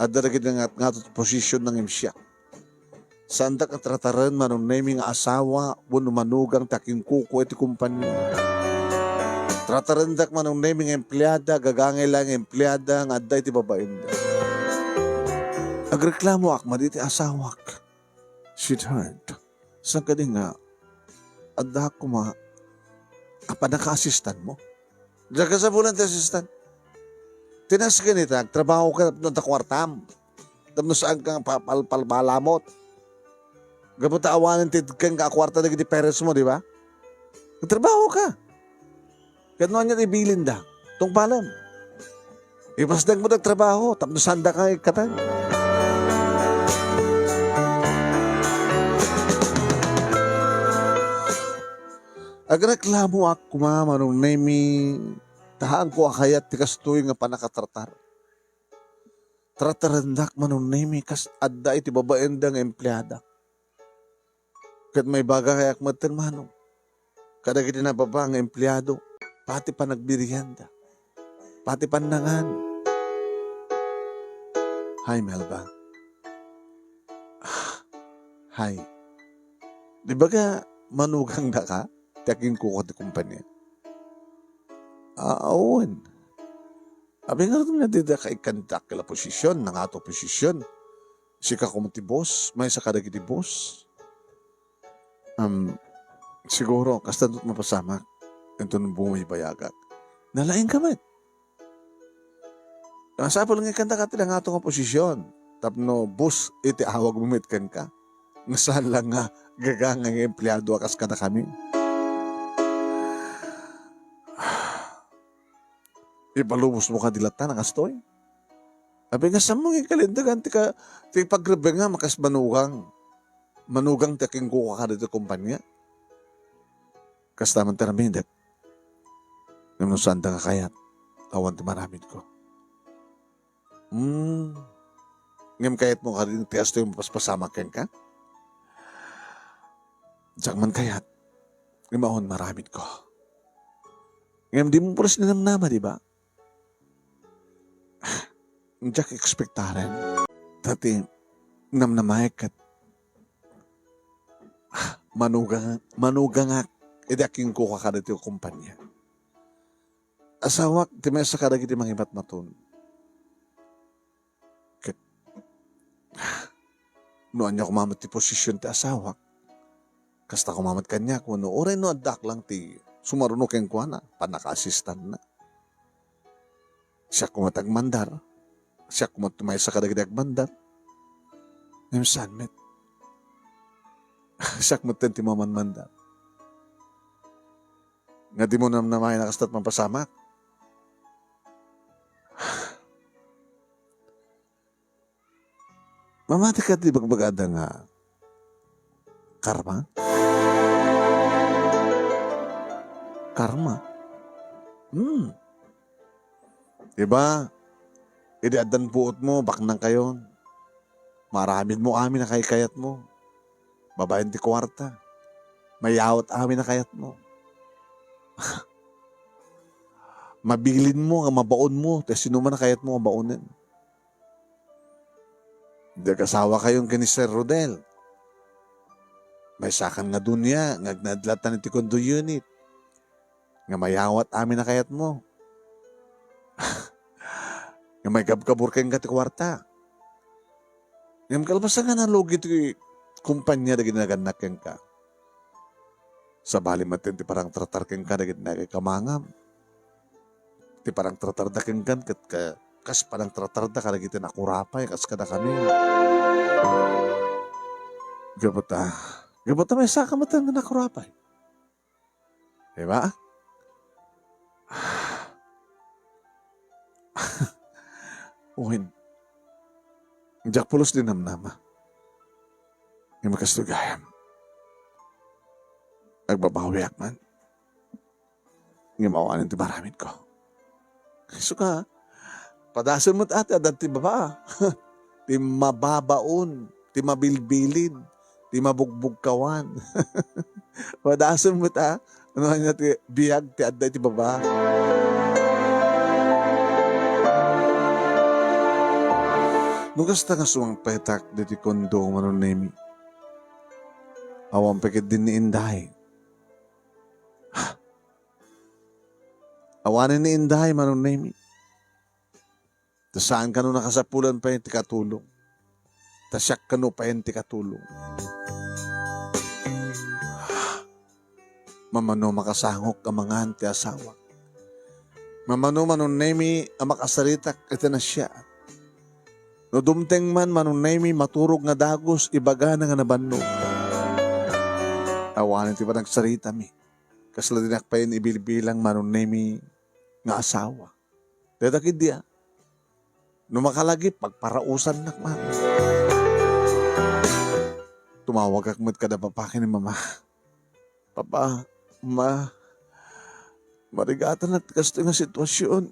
Adda dagiti nangatngato ti posisyon nga imsiak. Saandak a trataren, Manong Nemi, nga asawa wenno manugang ti akinkukua iti kompania. Tratarendak, Manong Nemi, nga empleada, gagangay laeng nga empleada nga adda iti babaenda. Agreklamoak madi iti asawak. Sweetheart, saan kadi nga adda koma a pannaka-assistant mo? Diak kasapulan ti assistant. Ti nasken ita, agtrabaho ka tapno adda kuartam. Tapno saan ka nga pa-, pal-, palbalamot. Gapu ta awanen ti kenka a kuarta dagiti parents mo, di ba? Agtrabaho ka. Ket no ania ti ibilinda, tungpalem. Ipasdengmo ti agtrabaho, tapno saanda nga ikkatan. Agreklamoak koma, Manong Nemi, ta haanko a kayat ti kastoy nga pannakatratar. Tratarendak, Manong Nemi, kas adda iti babaenda nga empleada. Ket maibagakayak metten, Manong, kadagiti nababa nga empleado, pati panagbibianda, pati pannangan. Hay, Melba. Hay. Di ba ka manugangdaka ti akinkukua ti kompania? Awan. Abi ngarud nga dida kaikkan ti dakkel a posisyon, nangato posisyon. Sika koma ti boss, maysa kadagiti boss. Am, siguro, kasta met mapasamak, inton bumaybayagak. Nalaing ka met. Masapul nga ikkanta ka ti nangato nga posisyon. Tapno boss iti awagmo met kenka. Nga saan lang nga gagangay nga empleado a kas kadakami. Ipalubosmo kadi latta nga kastoy? Abi nga saanmo nga ikalintegan ti ka-, ti pagrebengam a kas manugang. Manugang ti akinkukua kadagiti kompania. Kasta man ti aramidek. Ngem no saanda nga kayat, awan ti maaramidko. Hmm. Ngem kayatmo kadi ti kastoy mapaspasamak kenka? Diak man kayat. Ngem awan maaramidko. Ngem dimo pulos ninamnama, di ba? Diak ekspektaren. Ta ti namnamaek ket manugang-, manugangak idi akinkukua kadagiti kompania. Asawak ti maysa kadagiti mangimatmaton. Ket No ania koma met ti posisyon ti asawak, kasta koma met kaniak, wenno uray no addak lang ti sumaruno kenkuana, pannakaasistanna. Siak koma ti agmandar, siak koma ti maysa kadagiti agmandar. Ngem saan met. Siak metten ti mamanmandar. Nga dimo namnamaen a kasta ti mapasamak. Mamati kadi bagbagada nga karma? Karma? Hmm. Diba? Idi addan puotmo, baknangkayon. Maaramidmo amin a kaykayatmo. Babaen ti kuarta. Mayawat amin a kayatmo. Mabilinmo nga mabaonmo ti sinuman a kayatmo nga baonen. Idi agasawakayon ken ni Sir Rodel, maysakan nga dunia nga agnaed latta iti condo unit nga mayawat amin a kayatmo. Nga maikabkabor kenka ti kuarta. Ngem kalpasan nga nalugi ti kompania dagiti nagannak kenka, sabali met ti parangtratar kenka dagiti nagkamangam. Ti parangtratarda kenkan ket ka-, kas parangtratarda kadagiti nakurapay kas kadakami. Gapu ta, gapu ta maysaka met nga nakurapay. Diba? Wen, diak pulos ti namnama. Ngem kastoy gayam. Agbabawiak man. Ngem awanen ti maramidko. Isu ka, padasen met a ti adda ti baba. Ti mababaon, ti mabilbilin, ti mabugbugkawan. Padasen met a, ano ania ti biag ti adda iti baba. No kasta nga sumangpetak diti kondo, Manong Nemi, awan pay ketdi ni Inday. Awanen ni Inday, Manong Nemi. Ta saan kano nakasapulan pay ti katulong. Ta siak kano pay ti katulong. Mamano makasangok a mangan ti asawak. Mamano, Manong Nemi, a makasaritak iti nasiaat. No dumteng man, Manong Nemi, maturog nga dagus, ibagana nga nabannog. Awanen ti panagsaritami. Kasla dinak pay ibilbilang, Manong Nemi, nga asawa. Dayta ketdi a, no makalagip, pagparausannak man. Tumawagak met kada papa ken ni mama. Papa, ma, marigatanak ti kastoy nga sitwasyon.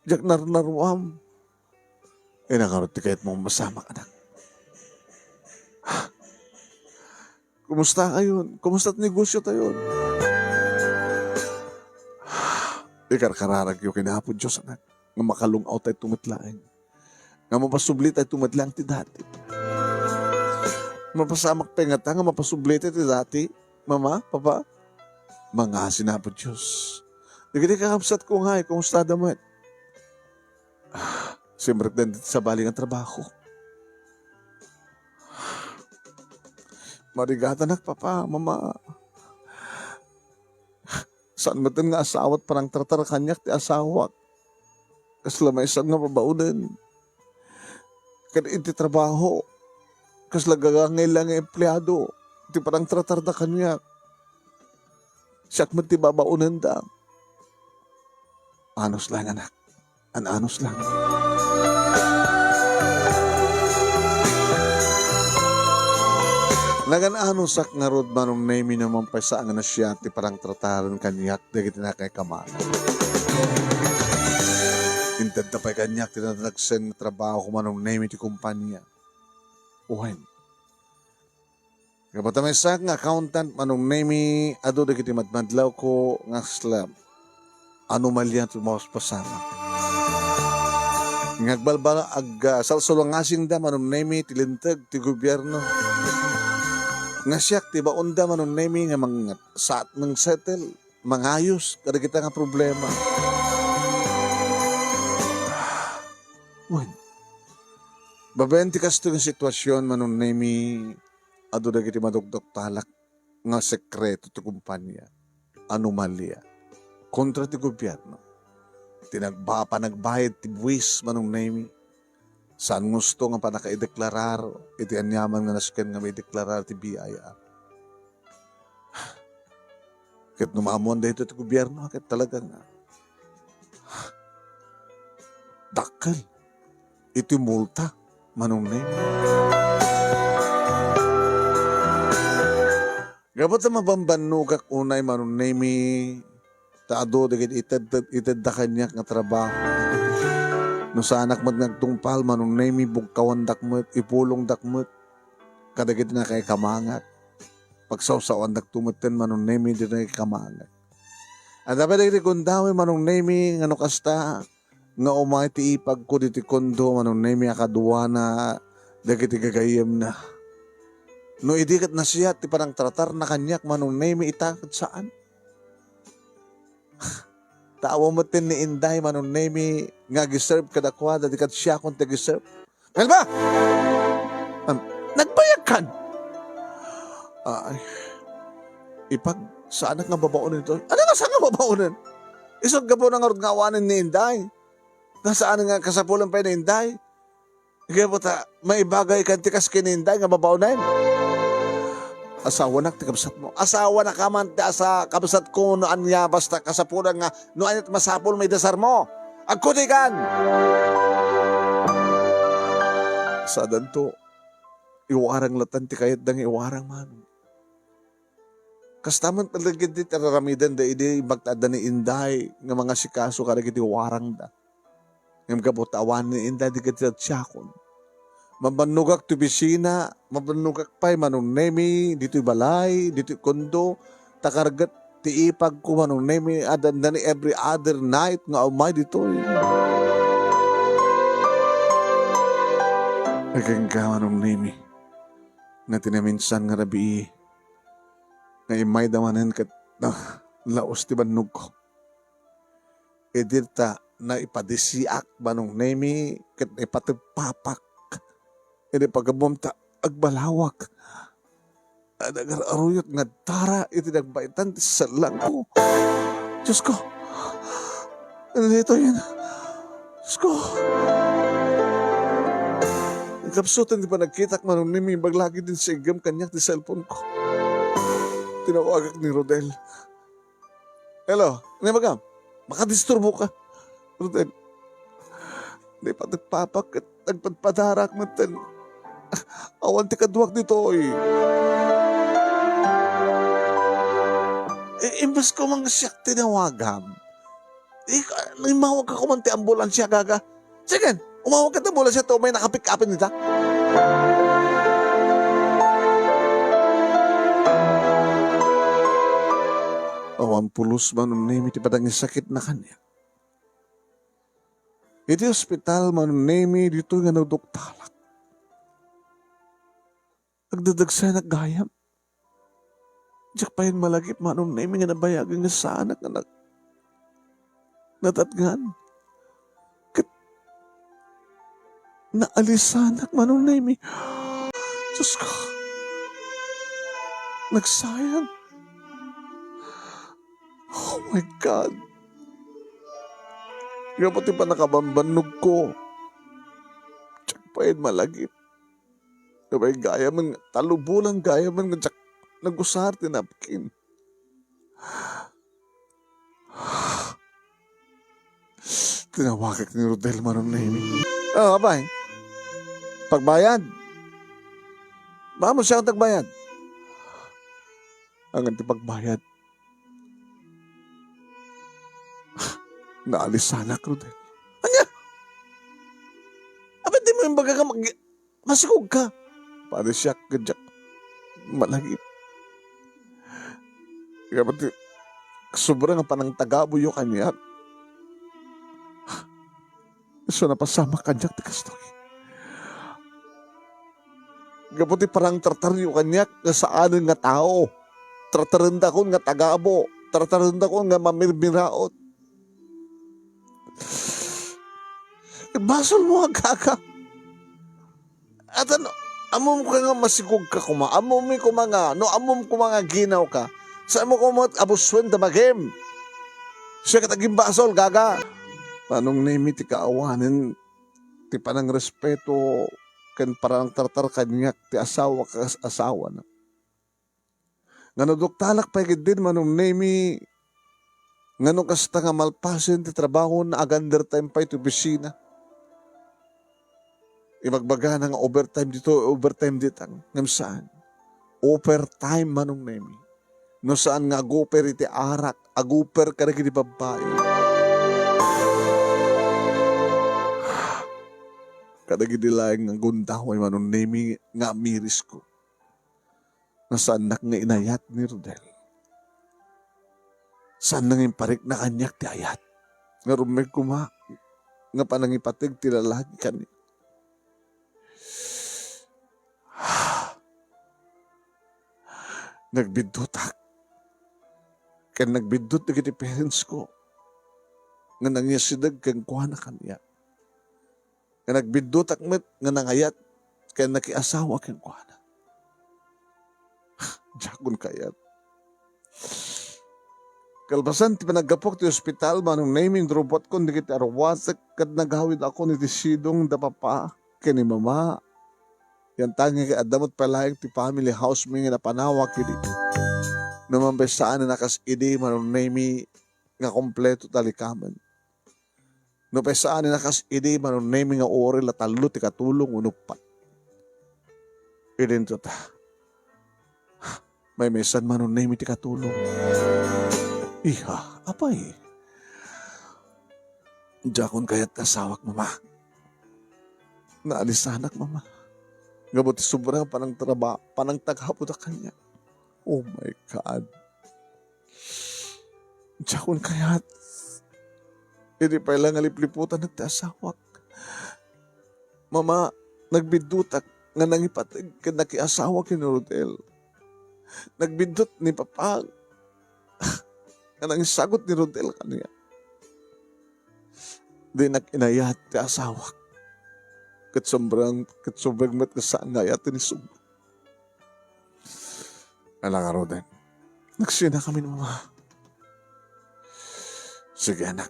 Diak narnaruam. Ania ngarud ti kayatmo a mapasamak, anak? Kumusta kayon? Kumusta ti negosyo tayon? Ikarkararagyo ken Apo Dios, anak, nga makalung-aw tayo met laeng. Nga mapasubli tayo met laeng ti dati. Mapasamak pay ngata nga mapasubli tayo ti dati, Mama, Papa? Mangngaasim, Apo Dios. Dagiti kakabsatko ngay, kumusta da met? Ah, simrekdan ti sabali nga trabaho. Marigatanak, Papa, Mama. Saan met nga asawa ti parangtratar kaniak ti asawak. Kasla maysa nga babaonen. Ket iti trabaho, kasla gagangay la nga empleado ti parangtratarda kaniak. Siak met ti babaonenda. Anus laeng, anak. An-anus laeng. Nagan-anusak ngarud, Manong Nemi, no mapasama nga nasiaat ti parangtrataren kaniak dagiti nakaikamangam. Intedda pay kaniak ti nanagsen nga trabaho, Manong Nemi, ti kompania. Wen. Gapu ta maysaak nga accountant, Manong Nemi, adu dagiti madmadlawko nga kasla anomalia ti mapaspasamak. Nga agbalbal-, ag-, ah, salsaluangasingda, Manong Nemi, ti linteg ti gobierno. Nga siak ti baonda, Manong Nemi, nga mang-, saat nga settle, mangayos kadagita nga problema. Wen. Babaen ti kastoy nga sitwasion, Manong Nemi, adu dagiti madukduktalak nga sekreto ti kumpania, anomalia, kontra ti gobierno. Ti nagba-, panagbayad ti buwis, Manong Nemi, saan nga gusto nga pannakaideklarar iti aniaman nga nasken nga maideklarar ti B I R. Ket no maammoan daytoy ti gobierno, ket talaga nga dakkel iti multa, Manong Nemi. Gapu ta mabambannogak unay, Manong Nemi, ta adu dagiti ited-, itedda kaniak nga trabaho. No saanak met nga agtungpal, Manong Nemi, bugkawandak met, ipulongdak met kadagiti nakaikamangak. Pagsawsawandakto metten, Manong Nemi, ditoy kamangak. Adda pay dagiti gundaway, Manong Nemi, nga no kasta nga umay ti ipagko ditoy kondo, Manong Nemi, a kaduana dagiti gagayyemna. No idi ket nasiat ti panangtratarna kaniak, Manong Nemi, ita ket saan. Ta awan metten ni Inday, Manong Nemi, nga agiserve kadakuada, di ket siakon ti agiserve. Kalba! Am, nagbayagkan? Ay, ipag, saanak nga babaonen ito. Ano nga saan nga babaonen? Isut' gapu na ngarud nga awanen ni Inday. Nga saan nga kasapulan pay ni Inday. Gapu ta, maibagaykan ti kas ken ni Inday nga babaonen. Asawanak ti kabsatmo. Asawanak man ti asa-, kabsatko no ania, basta kasapulan nga no aniat masapulmo, idasarmo. Agkudikan! Sadanto, iwarang latan ti kayatda nga iwarang man. Kasta man talaga ti araramidenda idi imbag ta adda ni Inday nga mangasikaso kadagiti warangda. Ngem gapu ta awan ni Inday, di ket siakon. Mabannogak ti opisina, mabannogak pay, Manong Nemi, ditoy balay, ditoy kondo, ta karget ti ipagko, Manong Nemi, adda ni every other night nga umay ditoy. Agingga, Manong Nemi, nga ti naminsan nga rabii, nga immayda manen ket, ah, laos ti bannogko. Idi ta naipadisiak, Manong Nemi, ket naipategpapak. Idi pagammom ta agbalawak. Nagar-aruyot nga dara iti nagbaetan ti sellangko. Diosko! Ano ditoyen? Diosko! Kapsuten ti panagkitak, Manong Nemi, imbag lagi ti insiiggem kaniak ti cellphone-ko. Tinawagak ni Rodel. Hello, ano ibagam? Makadisturboka, Rodel. Naipategpapak ket nagpadpadarak metten. Awan ti kaduak ditoy. I-, imbes ko man nga siak tinawagam, i-, immawag ka man ti ambulansia, gaga. Sige, umawag ka ta bola siya to, may nakapick-upin dita. Awan pulos, Manong Nemi, ti panangisakitna kaniak. Iti ospital, Manong Nemi, ditoy nga naduktalak. Agdadagsayanak gayam. Diak payen malagip, Manong Nemi, nga nabayagen nga saanak nga nag-, natatngan. Ket naalisanak, Manong Nemi. Diosko, nagsayang. Oh my God. Gapu ti pannakabambannogko, diak payen malagip. Apay, gayamen, tallo bulan gayamen nga diak nagusar ti napkin. Tinawagak ni Rodel, Manong Nemi. Oh, apay. Pagbayad. Baka mo siya ang tagbayad. Ang anti pagbayad. Naalisanak, Rodel. Ania? Apay, di mo imbaga nga mag-, masikog ka. Padi siak, kadyak. Malagip. Kaya pati, sobra nga panangtagaboyo kaniak. Isu napasamak kaniak ti kastoy. Gapu ti parang trataryo kaniak nga saanen nga tao. Tratarendakon nga tagabo. Tratarendakon nga mamirmiraot. Basol mo, agaga. Atan, ammom ka nga masigog ka koma, ammom koma nga, no ammom koma nga ginaw ka, saan mo koma abusuen ta magim. Siya ket agimbasol, gaga. Manong Nemi ti kaawanen ti panangrespeto ken panangtartar kaniak ti asawa kas asawana. Nga no duktalak pay ketdin, Manong Nemi, nga no kasta nga malpasen ti trabaho na, ag-undertime pay ti opisina. Ibagbagana nga overtime dito, overtime dita. Ngem saan. Overtime, Manong Nemi. No saan nga aguper iti arak, aguper kadagiti babbai. Kadagidi laeng nga gundaway, Manong Nemi, nga amirisko. Nga saannak nga inayat ni Rodel. Saanna nga imparikna kaniak ti ayat. Nga rummeng koma nga panangipateg ti lalaki kaniak. Nagbiddutak. Ken nagbiddut dagiti parents ko nga nangisideg kenkuana kaniak. Nga nagbiddutak met nga nangayat ken nakiasawa kenkuana. Diakon kayat. Kalpasan ti panaggapuak ti ospital, Manong Nemi, inrubotkon dagiti arwatek ket nagawidakon iti sidong da papa ken ni mama. Yantangek, adda met pay laeng ti family house mi nga napanawak idi. No man pay saan a kas idi, Manong Nemi, nga kompleto ti alikamen. No pay saan a kas idi, Manong Nemi, nga uray la tallo ti katulong wenno uppat. Idinto ta. Maymaysan, Manong Nemi, ti katulong. Iha, apay? Diakon kayat ti asawak, mama. Naalisanak, mama. Gapu ti sobra nga panangtraba-, panangtaghapuda kaniak. Oh my God. Diakon kayat. Idi pay la nga lipliputanak ti asawak. Mama, nagbiddutak nga nangipateg ken nakiasawa ken ni Rodel. Nagbiddut ni papa nga nangisagut ni Rodel kaniak. Dinak inayat ti asawak. Ket sobrang, ket sobrang met nga saan nga ayat ni Sub. Ala ngaruden. Nagsinakamin, mama. Sige, anak.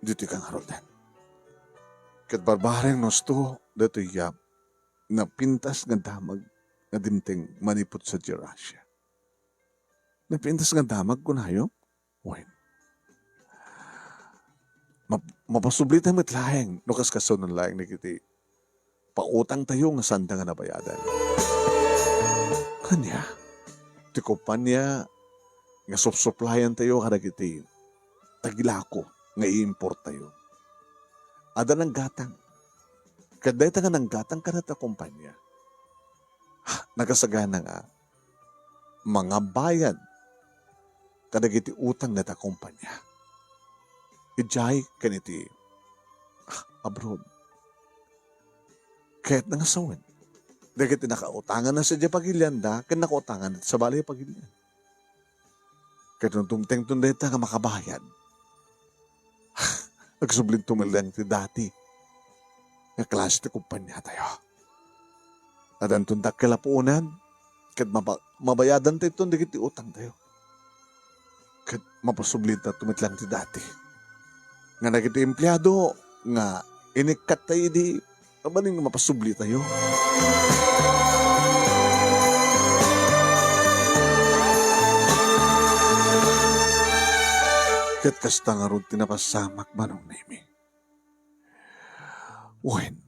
Ditoy ka ngaruden. Ket barbareng no isu, daytoy a napintas nga damag nga dimteng manipud sadiay Russia. Napintas nga damag, kunayo? Wen. Map-, mapasublitayo met laeng no kaskasano laeng dagiti pautangtayo nga saanda nga nabayadan. Ania, ti kompania nga supsuplayantayo kadagiti tagilako nga iimportayo. Adda nanggatang. Ket dayta nga nanggatang kadata kompania, nakasagana nga mangabayad kadagiti utang dayta kompania. Idiay ken iti, ah, abroad. Kayatna nga sawen dagiti nakautanganna sadiay pagilianda ken nakautangan iti sabali a pagilian. Ket no dumtengton dayta nga makabayad, agsublinto met laeng ti dati nga klase ti kompaniatayo. Addanton dakkel a puonan, ket mapa-, mabayadantayton dagiti utangtayo. Ket mapasublitato met laeng ti dati nga dagiti empleado nga inikkattayo idi mabalin nga mapasublitayo. Ket kasta ngarud ti napasamak, Manong Nemi. Wen,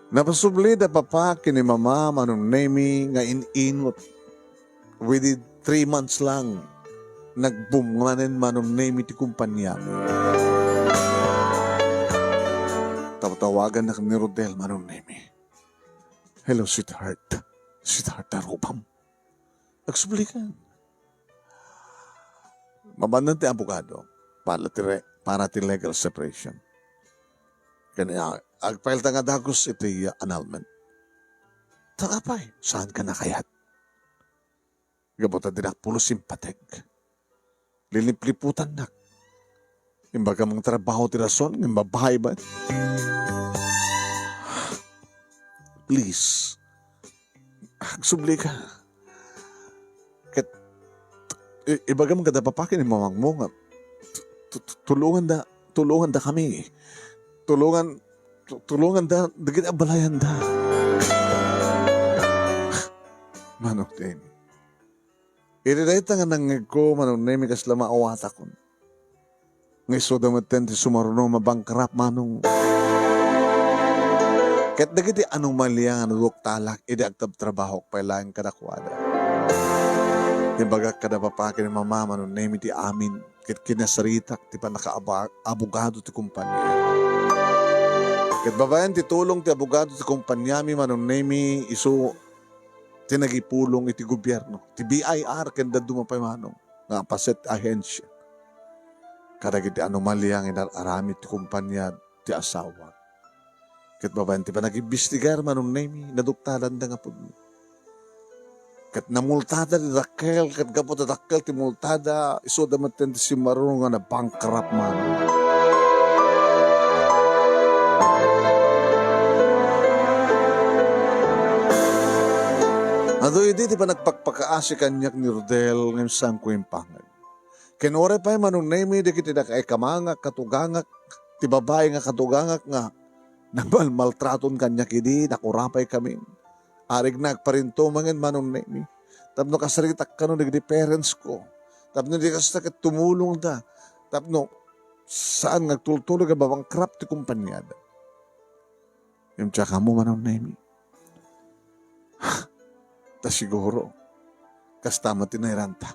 napasubli da papa ken ni mama, Manong Nemi, nga in-inut. Within three months lang, nag-boom manen, Manong Nemi, ti kompania. Tawtawagannak ni Rodel, Manong Nemi. "Hello, sweetheart. Sweetheart, arupam." Agsubli ka. Mabanna ti abogado para ti re-, para ti legal separation. Kanya, agpailta nga dagus iti annulment. Ta apay, saan ka nakayat? Gapu ta dinak pulos impateg. Lilipliputannak. Imbagam nga trabaho ti rason, nga babae ba? Please. Agsublika. Ket i-, ibagam kada papa ken ni mamangmo nga tu-, tu-, tulonganda, tulongandakami. Tulongan, tu-, tulonganda dagiti abalayanda. Manong Nemi. Iti dayta nga nangngegko, Manong Nemi, kasla maawatakon. Nga isuda metten ti sumaruno, mabankrupt, Manong. Ket dagiti anomalia nga naduktalak idi agtrabtrabahok pay laeng kadakuada. Imbagak kada papa ken ni mama, Manong Nemi, ti amin. Ket kinasaritak ti pannakaaba-, abogado ti kumpania. Ket babaen ti tulong ti abogado ti kumpaniami, Manong Nemi, isu ti nagipulong iti gobierno, ti B I R ken dadduma pay, Manong, nga apaset ti ahensia. Kadagiti anomalia nga inar-aramid ti kumpania ti asawa. Ket babaen ti panagimbestigar, Manong Nemi, naduktalanda nga pudno. Ket namultada ti dakkel, ket gapu ta dakkel ti multada, isuda metten ti simmaruno nga nabankrupt, Manong. Adu idi ti panagpakpakaasi kaniak ni Rodel ngem saanko impangeg. Ken uray pay, Manong Nemi, dagiti nakaikamangan, katugangak, ti babai nga katugangak nga nagmalmaltraton kaniak idi nakurapay kami. Arigna agparintumangen, Manong Nemi, tapno kasaritak kano dagiti parents ko. Tapno di kasta ket tumulongda. Tapno saan nga agtultuloy nga mabankrupt ti kumpaniada. Ngem tsaka mo, Manong Nemi. Ta siguro, kasta met ti nairanta.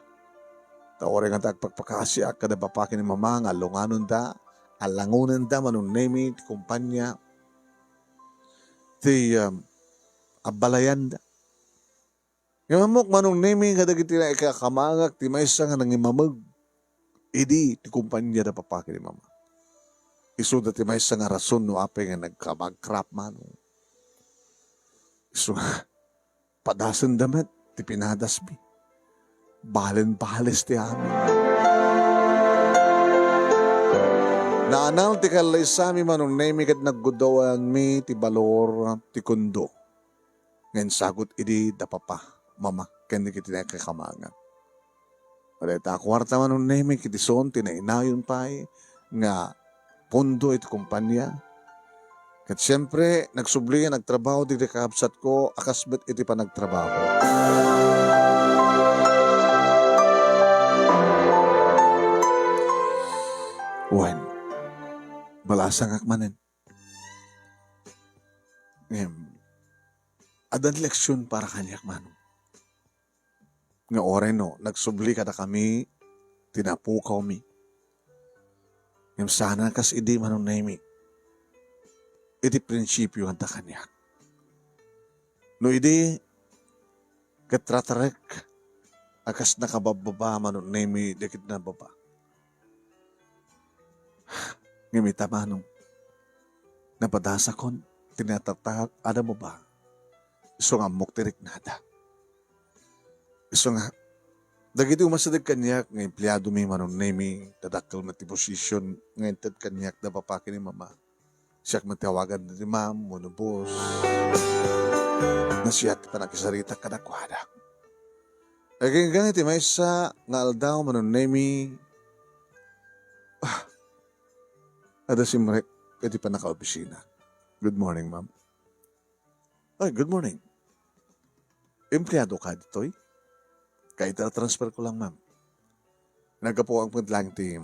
Ta uray nga agpakpakaasiak kada papa ken ni mama nga alunganonda, alangonenda, Manong Nemi, ti kumpania, ti, um, abalayanda. Ngem ammok, Manong Nemi, nga dagiti naikakamangak ti maysa nga nangimameg idi ti kumpania da papa ken ni mama. Isuda ti maysa nga rason no apay nga nagka-bankrupt, Manong. Isu nga, padasenda met ti pinadasmi. Balen-bales ti amin. Naanal ti kallaysami, Manong Nemi, ket naggudawanmi ti balor ti kondo nga insagut idi da papa, mama, ken dagiti naikakamangak. Dayta a kuarta, Manong Nemi, ket isun ti nainayon pay nga pondo iti kumpania. Ket siempre, nagsubli nga nagtrabaho dagiti kakabsatko a kas met iti panagtrabaho. Wen, balasangak manen. Ngem, addan leksion para kaniak, Manong. Nga uray no, nagsubli kadakami ti napukawmi. Ngem saan a kas idi, Manong Nemi. Iti prinsipio nga adda kaniak. No idi, ket ratarek a kas nakababbaba, Manong Nemi, dagiti nababa. Ngem ita, Manong, napadasakon ti natartarak a nababa. Isu nga ammok ti riknada. Isu nga, dagiti umasideg kaniak nga empleadomi, Manong Nemi, ta dakkel met ti position nga inted kaniak da papa ken ni mama. Siak met ti awagan ti ma'am wenno boss. Nasayaat ti panakisaritak kadakuada. Agingga iti maysa nga aldaw, Manong Nemi, ah, adda simrek iti pannakaopisina. "Good morning, ma'am." "Ay, good morning. Empleado ka ditoy?" "Kaita, transfer ko lang, ma'am. Naggapuak met laeng ti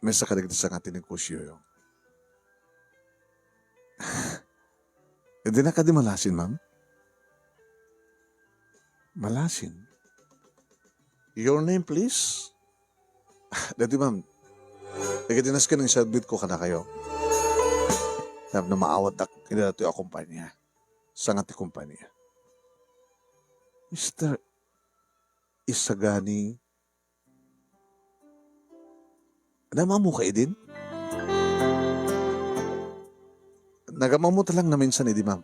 maysa kadagiti sanga ti negosioyo." "Dina kadi malasin, ma'am?" "Malasin? Your name, please?" "Daytoy, ma'am. Dagiti nasken nga isubmit ko kadakayo tapno maawatdak iti daytoy a kumpania. Sanga ti kumpania." "Mister Isagani, nagam-ammoka idin?" "Nagam-ammota lang naminsan idi, ma'am."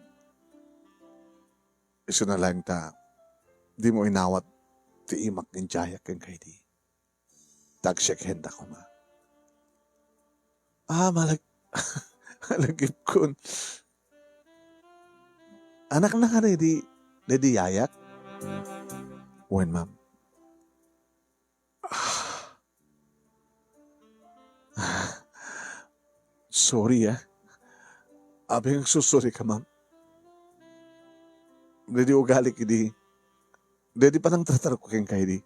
"Isuna laeng ta dimo inawat ti imak idiay kenka idi. Ta agshakehenda koma." "Ah, malag-, malagipkon." Anakna kadi, daydi yayak? Wen, ma'am. Sorry, ah. Apay nga agsursuri ka, ma'am? Daydi ugalik idi, daydi panangtratarko kenka idi.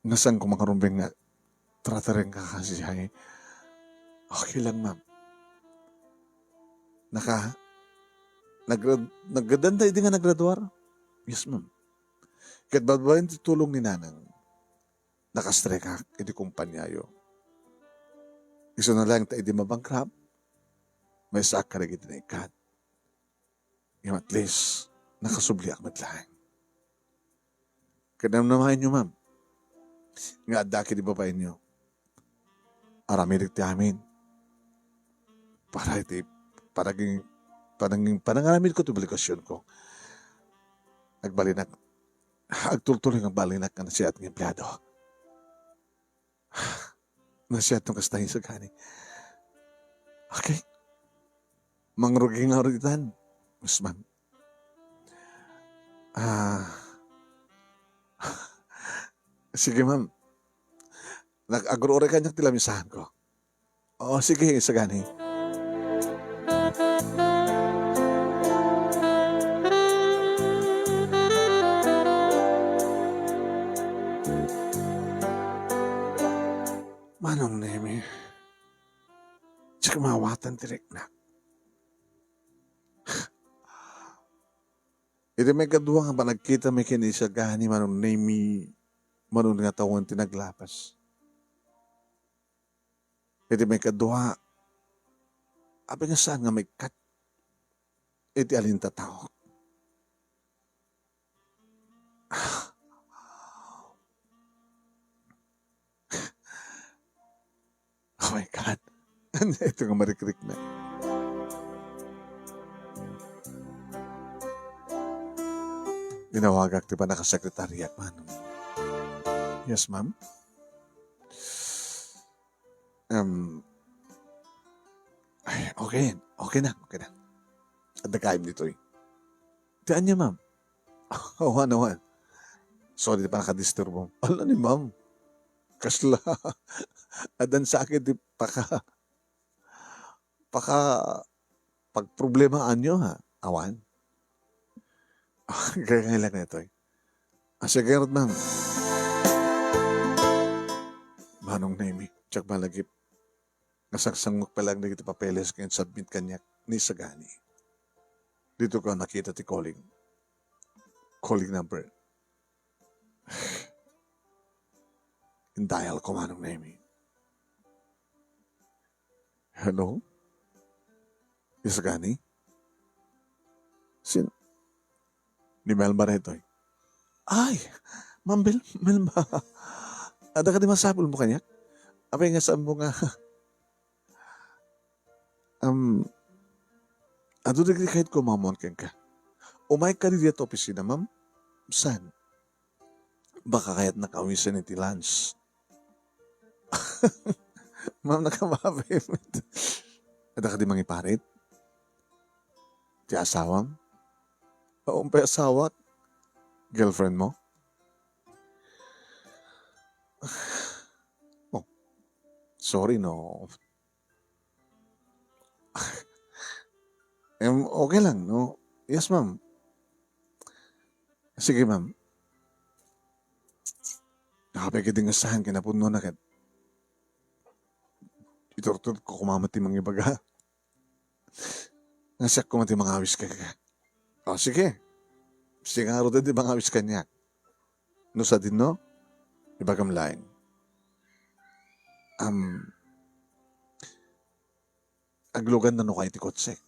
Nga saanko nga rumbeng nga tratarenka kasi, ay. Okay lang, ma'am. Naka-, nagrad-, nagradanta idi nga nagraduar? Yes, ma'am. Ket babaen ti tulong ni Nanang, nakastrikak iti kumpaniayo. Isuna laeng ta idi mabankrupt, maisaak kadagiti naikkat. Ngem at least, nakasubliak met laeng. Ket namnamaenyo, ma'am, nga adda ket di babaenyo. Aramidek ti amin. Para iti panaging-, panaging-, panangaramidko ti obligasionko. Agbalinak, agtultuloy nga agbalinak nga nasayaat nga empleado. Nasayaat no kasta, Isagani. Okay. Mangrugi ngarud itan, Miss Ma'am. Ah. Sige, ma'am. Nag-agruray kaniak ti lamisaanko. Oo, sige, Isagani. Manong Nemi, diak maawatan ti riknak. Iti maikadua nga panagkitami ken ni Isagani, Manong Nemi, mano nga tawen ti naglapas. Iti maikadua, apay nga saan nga maikkat iti alintataok? Oh my God. Ania ito nga marikriknak? Tinawagak ti panakasekretariak, Manong. Yes, ma'am? Um, ay, okay. Okay na, okay na. Adda kayam ditoy. Ti ania, ma'am? Awan, awan. Sorry, ti panakadisturbo. Ala ni ma'am. Kasla. Addan sa akin ti paka-, paka-, pagproblemaanyo, ha? Awan. Kaya lang nitoy. Ah, sige, Ruth, ma'am. Manong Nemi, diak malagip nga sangsangok pa lang dagiti papeles nga insubmit kaniak ni Sagani. Dito ko nakita ti calling. Calling number. In-dial ko, Manong Nemi. Hello? Isagani? Sin-, ni Melba daytoy. Ay, Ma'am Bel-, Melba. Adda kadi masapulmo kaniak? Apay nga saanmo nga, um, adu dagiti kayatko nga ammoan kenka. Umayka dita opisina, ma'am? Saan? Baka kayatnak awisen iti lunch. Ma'am, nakamabi met. Adda kadi mangiparit? Ti asawam? Awan pay asawak. Girlfriend mo? Oh, sorry, no. Em, okay lang, no? Yes, ma'am. Sige, ma'am. Apay kadi nga saan kinapudno na ket iturturko koma met ti mangibaga. Nga siak koma ti mangawis kenka. O, sige. Sige ngarud ti mangawis kaniak. No sadino, ibagam laeng. Am, aglugan na no kay ti kotsek.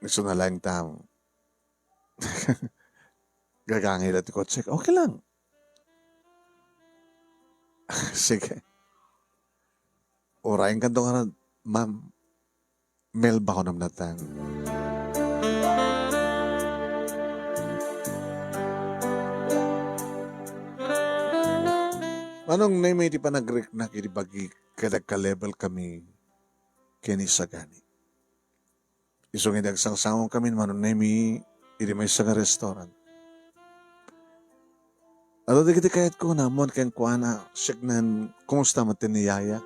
Isuna laeng ta gagangay la ti kotsek. Okay lang. Sige. Urayen kanto ngarud, ma'am. Melba ko namnatan. Manong Nemi, ti panagriknak idi bagi ket agka-level kami ken ni Sagani. Isu nga idi agsangsangokamin, Manong Nemi, idi maysa nga restaurant. Adu dagiti kayatko nga ammoan kenkuana, siak nen kumusta met ni Yaya.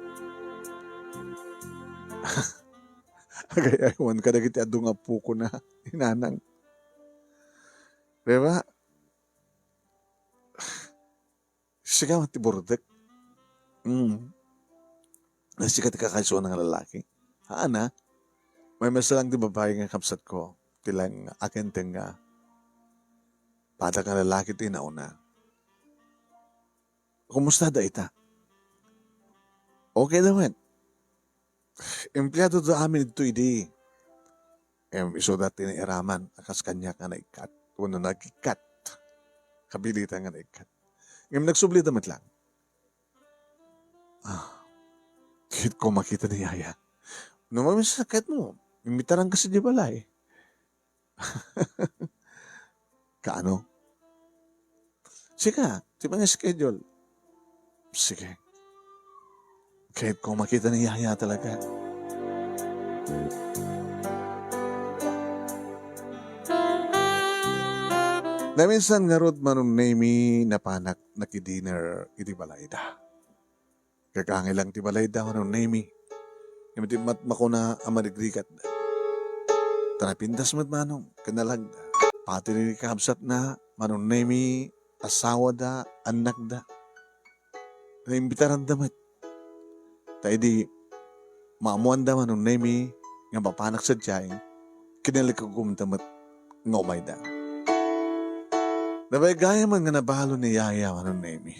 Agay-aywan kadagiti adu nga appokona, inanang. Diba? Sika met ti burdek. Mm. Sika ti kakaisuna nga lalaki. Haan a. Maymaysa lang ti babai nga kabsatko. Ti laeng akin ti nga badak nga lalaki ti nauna. Kumusta da ita? Okay da met. Empleado da amin dito idi. Em, isuda ti nairaman a kas kaniak nga naikkat. Wenno nagikkat. Kabilitan nga naikkat. Ngem nagsubli da met lang. Ah, kayatko makita ni Yaya. No, maminsan kayatmo, imbitaran ka sa di balay. Kaano? Sika, ti mga schedule. Sige. Kayatko makita ni Yaya talaga. Naminsan ngarud, Manong Nemi, napanak nakidinner iti balayda. Kakaangay lang ti balayda, Manong Nemi. Ngem di met makuna a marigrigat. Ta napintas met, Manong, ken nalagda. Pati ni kabsatna, Manong Nemi, asawada, annakda. Naimbitaran da met. Ta idi maammoan da, Manong Nemi, nga mapanak sadiay, kinalikuguman da met nga umayda. Nabaybay gayam nga nabalo ni Yaya, Manong Nemi,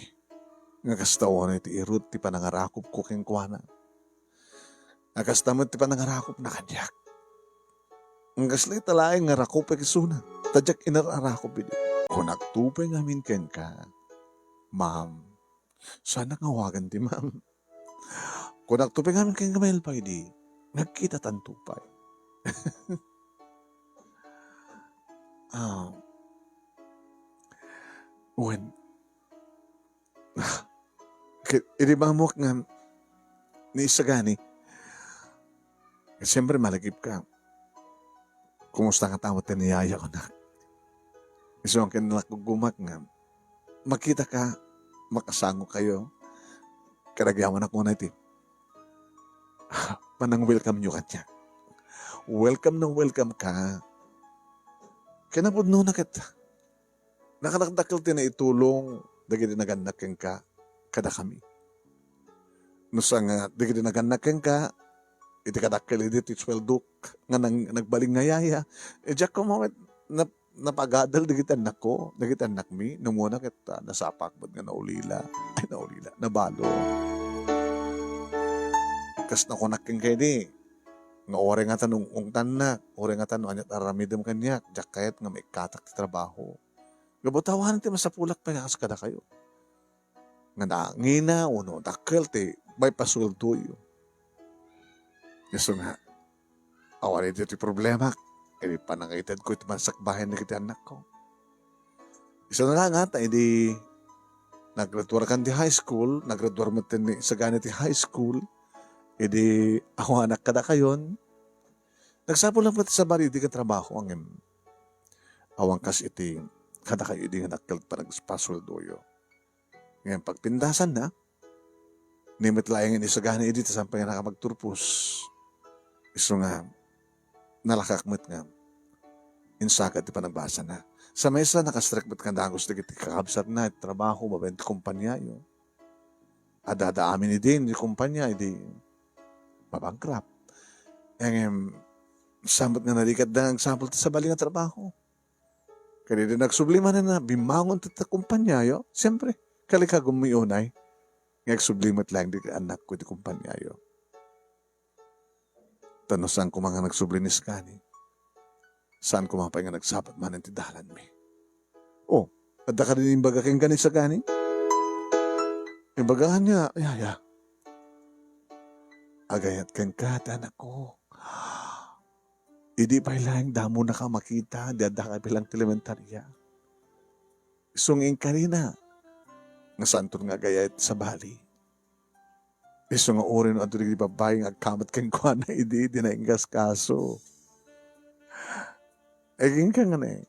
nga kasta unay ti irut ti panangarakupko kenkuana. Nga kasta met ti panangarakupna kaniak. Nga kasla ita laeng nga rakupek isuna. Ta diak inarakup idi. Kunakto pay ngamin kenka, Ma'am. Saanak nga awagan ti ma'am. Kunakto pay ngamin kenka, Melba, idi nagkitatanto pay. Ah. Wen. Ke-, idi maammoak nga ni Isagani, siyempre, malagipka. Kumusta nga tayo ti ni Yaya ko na? Isu nga kinalakugumak nga makitaka, makasangokayo. Kadagyaman ako na iti panang-welcome nyo kanya. Welcome na welcome ka. Kinapudno na ket nakadakdakkel ti naitulong dagiti nagannak kenka kadakami. No sa nga dagiti nagannak kenka, iti kadakkel idi ti sueldok nga nang-, nagbalin nga Yaya, e, diak koma met nap-, napagadal dagiti annakko, dagiti annakmi, no muna ket, ah, nasapak met nga naulila. Ay, naulila, nabalo. Kas nakunak kenka idi, nga uray ngata no ung-ungtannak, uray ngata no aniat aramidem kaniak, diak kayat nga maikkatak ti trabaho. Nga butawanan ti masapulak pay nga kas kadakayo. Nga nangina wenno dakkel ti maipasueldoyo. Isu nga, awan idi ti problemak, idi panangitedko iti mansakbayan dagiti annakko. Isu na la nga, ta idi naggraduarkan ti high school, naggraduar met ni Sagani ti high school, idi awanak kadakayon, nagsapul met sabali idi nga trabaho, ngem awan kas iti kadakayo idi nga dakkel ti panagpasueldoyo. Ngem pagpintasanna, ni met laeng ni Sagani idi ti saan pay nga nakamagturpos. Isu nga, nalakak met nga insagad ti panagbasana. Sa maysa, nakastrek met nga dagus dagiti kakabsatna iti trabaho babaen ti kompaniayo. Adda-adda amin idi ti kompania idi mabankrupt. Ngem, saan met nga narikatda nga agsapul ti sabali nga trabaho. Ket idi nagsubli manen a bimmangon ti, ti kompaniayo, siempre, kalikaguanmi unay nga agsubli met laeng dagiti annakko iti kompaniayo. Ta no saan koma nga nagsubli ni Sagani, saan koma pay nga nagsapul manen ti dalanmi. O, adda kadi imbaga kenka ni Sagani? Imbaga kaniak, Yaya. Agayat kenka ti anakko. Idi pay laeng damonaka a makita, di addaka pay laeng ti elementaria. Isu nga inkarina nga saanton nga agayat sabali. Isu nga uray no adu dagiti babbai nga agkamat kenkuana idi, idi naingaskaso. Agingga nga ne.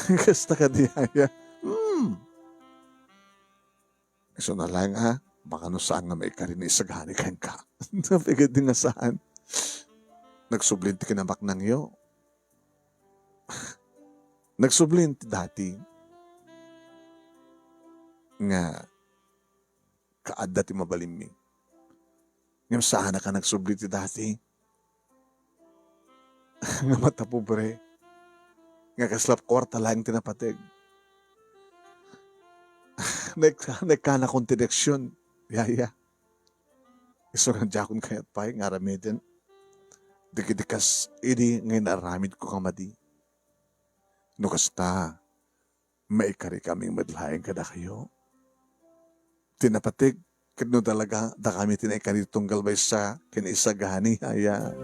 Kasta kadi, yaya. Hmm. Isu na lang, ha? Baka no saan nga maikari ni isagani kenka. Napigad din nga saan. Nagsubli ti kinabaknangyo. Nagsubli ti dati nga kaadda ti mabalinmi. Ngem saan a ka nagsubli ti dati nga matapobre, nga kasla kuarta laeng ti napateg. Naik-, naikkanakon ti direksion, yaya. Isu nga diakon kayat pay nga aramiden dagiti kas idi nga inaramidko nga madi. No kasta, maikari kami met laeng kadakayo. Ti napateg, ket no talaga, dakami ti naikari tunggal maysa ken isagani, aya.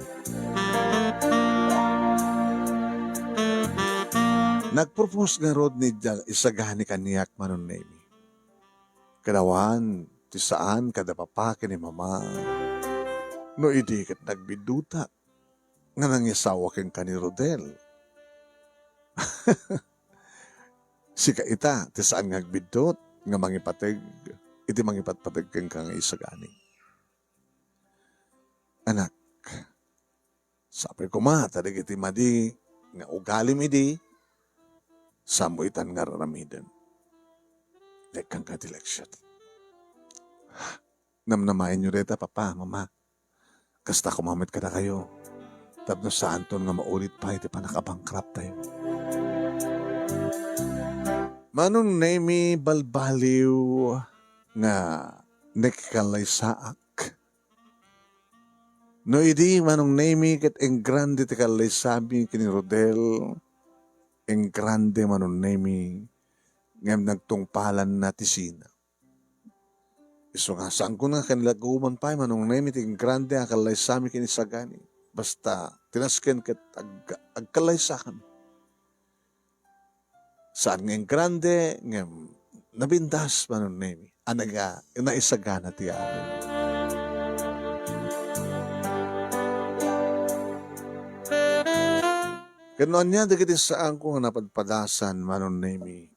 Nagpropose ngarud ni Dia-, isagani kaniak, Manong Nemi. Ket awan ti saan kada papa ken ni mama. No idi ket nagbiddutak nga nangisawa kenka ni Rodel. Sika ita ti saan nga agbiddut nga mangipateg iti mangipatpateg kenka nga isagani. Anak, sapay koma ta dagiti madi nga ugalim idi, saanmo itan nga ar-aramiden. Naikkanka ti leksion. Namnamaenyo dayta, papa, mama. Kasta koma met kadakayo. Tapno saanton nga maulit pay ti pannakabangkraptayo. Manong Nemi, balbaliw nga nakikallaysaak. No idi, Manong Nemi, ket engrande ti kallaysami ken ni Rodel, engrande, Manong Nemi, ngem nagtungpalanna ti sina. Isu nga, saanko nga kanilaguman pay, Manong Nemi, ti engrande a kallaysami ken isagani. Basta, ti nasken ket ag-, agkallaysakami. Saan nga engrande, ngem nabindas, Manong Nemi. Ania nga, naisagana ti amin. Ket no ania dagiti saanko nga napadpadasan, Manong Nemi,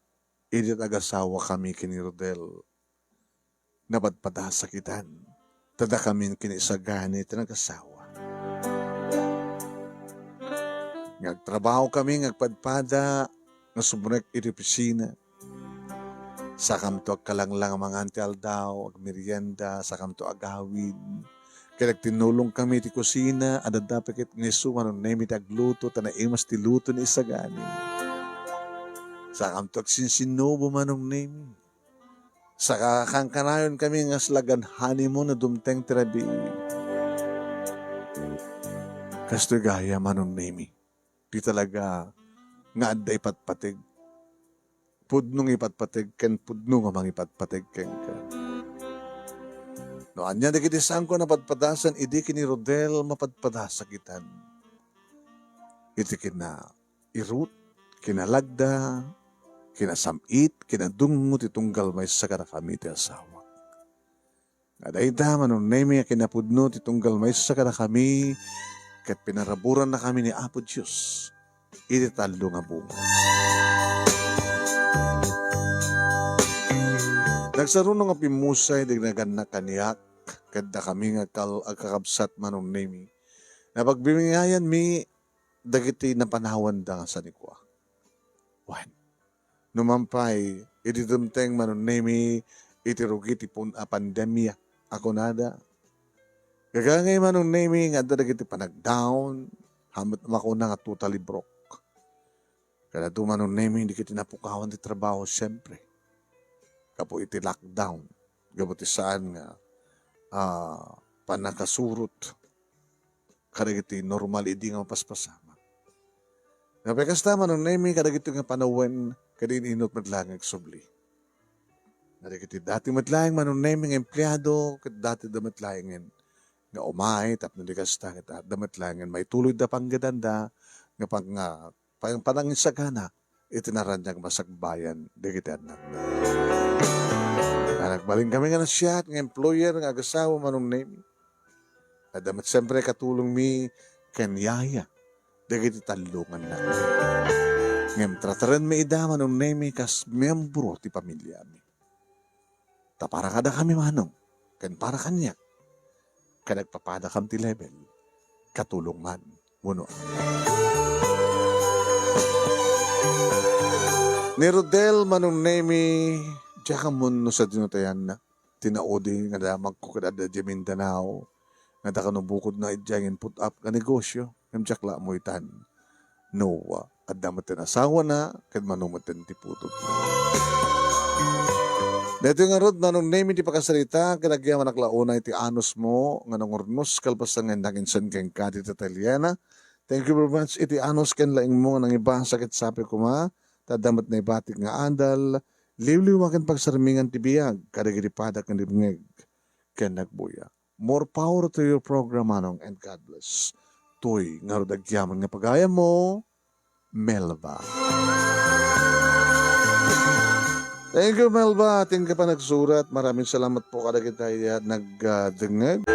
idi agasawakami ken ni Rodel, napadpadasak itan, ta dakamin ken isagani ti nagasawa. Nga agtrabahokami nga agpadpada nga sumrek iti opisina. Sakamto agkalanglang a mangan ti aldaw, agmerienda, sakamto agawid. Ket agtinnulongkami iti kusina, adda pay ket nga isu, Manong Nemi, ti agluto, ta naimas ti luto ni isagani. Sakamto agsinsinnubo, Manong Nemi. Saka kankanayonkami nga aslagan honeymoon no dumteng ti rabii. Kastoy gayam, Manong Nemi. Di talaga nga adda ipatpateg. Pudno nga ipatpateg ken pudno nga mangipatpateg kenka. No ania dagiti saanko a napadpadasan idi ken ni Rodel, mapadpadasak itan. Iti kina-, irut, kinalagda, kinasam-it, kinadungngo ti tunggal maysa kadakami ti asawak. Nga dayta, Manong Nemi, a kinapudno ti tunggal maysa kadakami, ket pinaraburannakami ni Apo Dios iti tallo nga bunga. Nagsaruno nga pimmusay ti nagannak kaniak, ket dakami nga kal-, agkakabsat, Manong Nemi, napagbibingayanmi dagiti napanawanda nga sanikua. Wen, no man pay, idi dumteng, Manong Nemi, iti rugi ti pun-, a pandemia a kunada. Gagangay, Manong Nemi, nga adda dagiti panagdaon, hamet makuna nga totally broke. Kadagito, Manong Nemi, dagiti napukawan ti trabaho, siempre. Gapu iti lockdown, gapu ti saan nga, ah, pannakasurot kadagiti normal idi nga mapaspasamak. Nga pay kasta, Manong Nemi, kadagito nga panawen, kadi in-inut met laeng nga agsubli. Kadagiti dati met laeng, Manong Nemi, nga empleado, ket dati da met laengen nga umay, tapno di kasta, ket adda met laengen maituloy da panggedanda, nga pang-, nga pang-, panangisagana iti naraniag masakbayan dagiti annakda. Nagbalin kami nga nasayaat nga employer nga agasawa, Manong Nemi. Adda met siempre katulongmi ken yaya dagiti tallonganna. Ngem tratarenmi ida, Manong Nemi, kas miyembro ti pamiliami. Ta para kadakami, Manong, ken para kaniak, ket agpapadakam ti level, katulong man wenno. Ni Rodel, Manong Nemi, diak ammo no sadino ti ayanna. Ti naudi nga damagko ket adda idiay Mindanao, nga dakano bukodna idiay nga in-put up nga negosyo, ngem diak la ammo itan. No, adda metten asawana, ket mano metten ti pudot. Daytoy ngarud, Manong Nemi, ti pakasarita, ket agyamanak la unay ti anusmo nga nangurnos kalpasan nga innak insen kenka dita taliana. Thank you very much iti anus ken laingmo nga nangibasa ket sapay koma, ta adda met naibatik nga adal, liwliwa ken pagsarmingan ti biag kadagiti padak nga nibngeg ken nagbuya. More power to your program, Manong, and God bless. Toy ngarud agyaman nga pagayammo, Melba. Thank you, Melba. Thank you pa nagsurat. Maraming salamat po kadagiti, ah, nagdengngeg.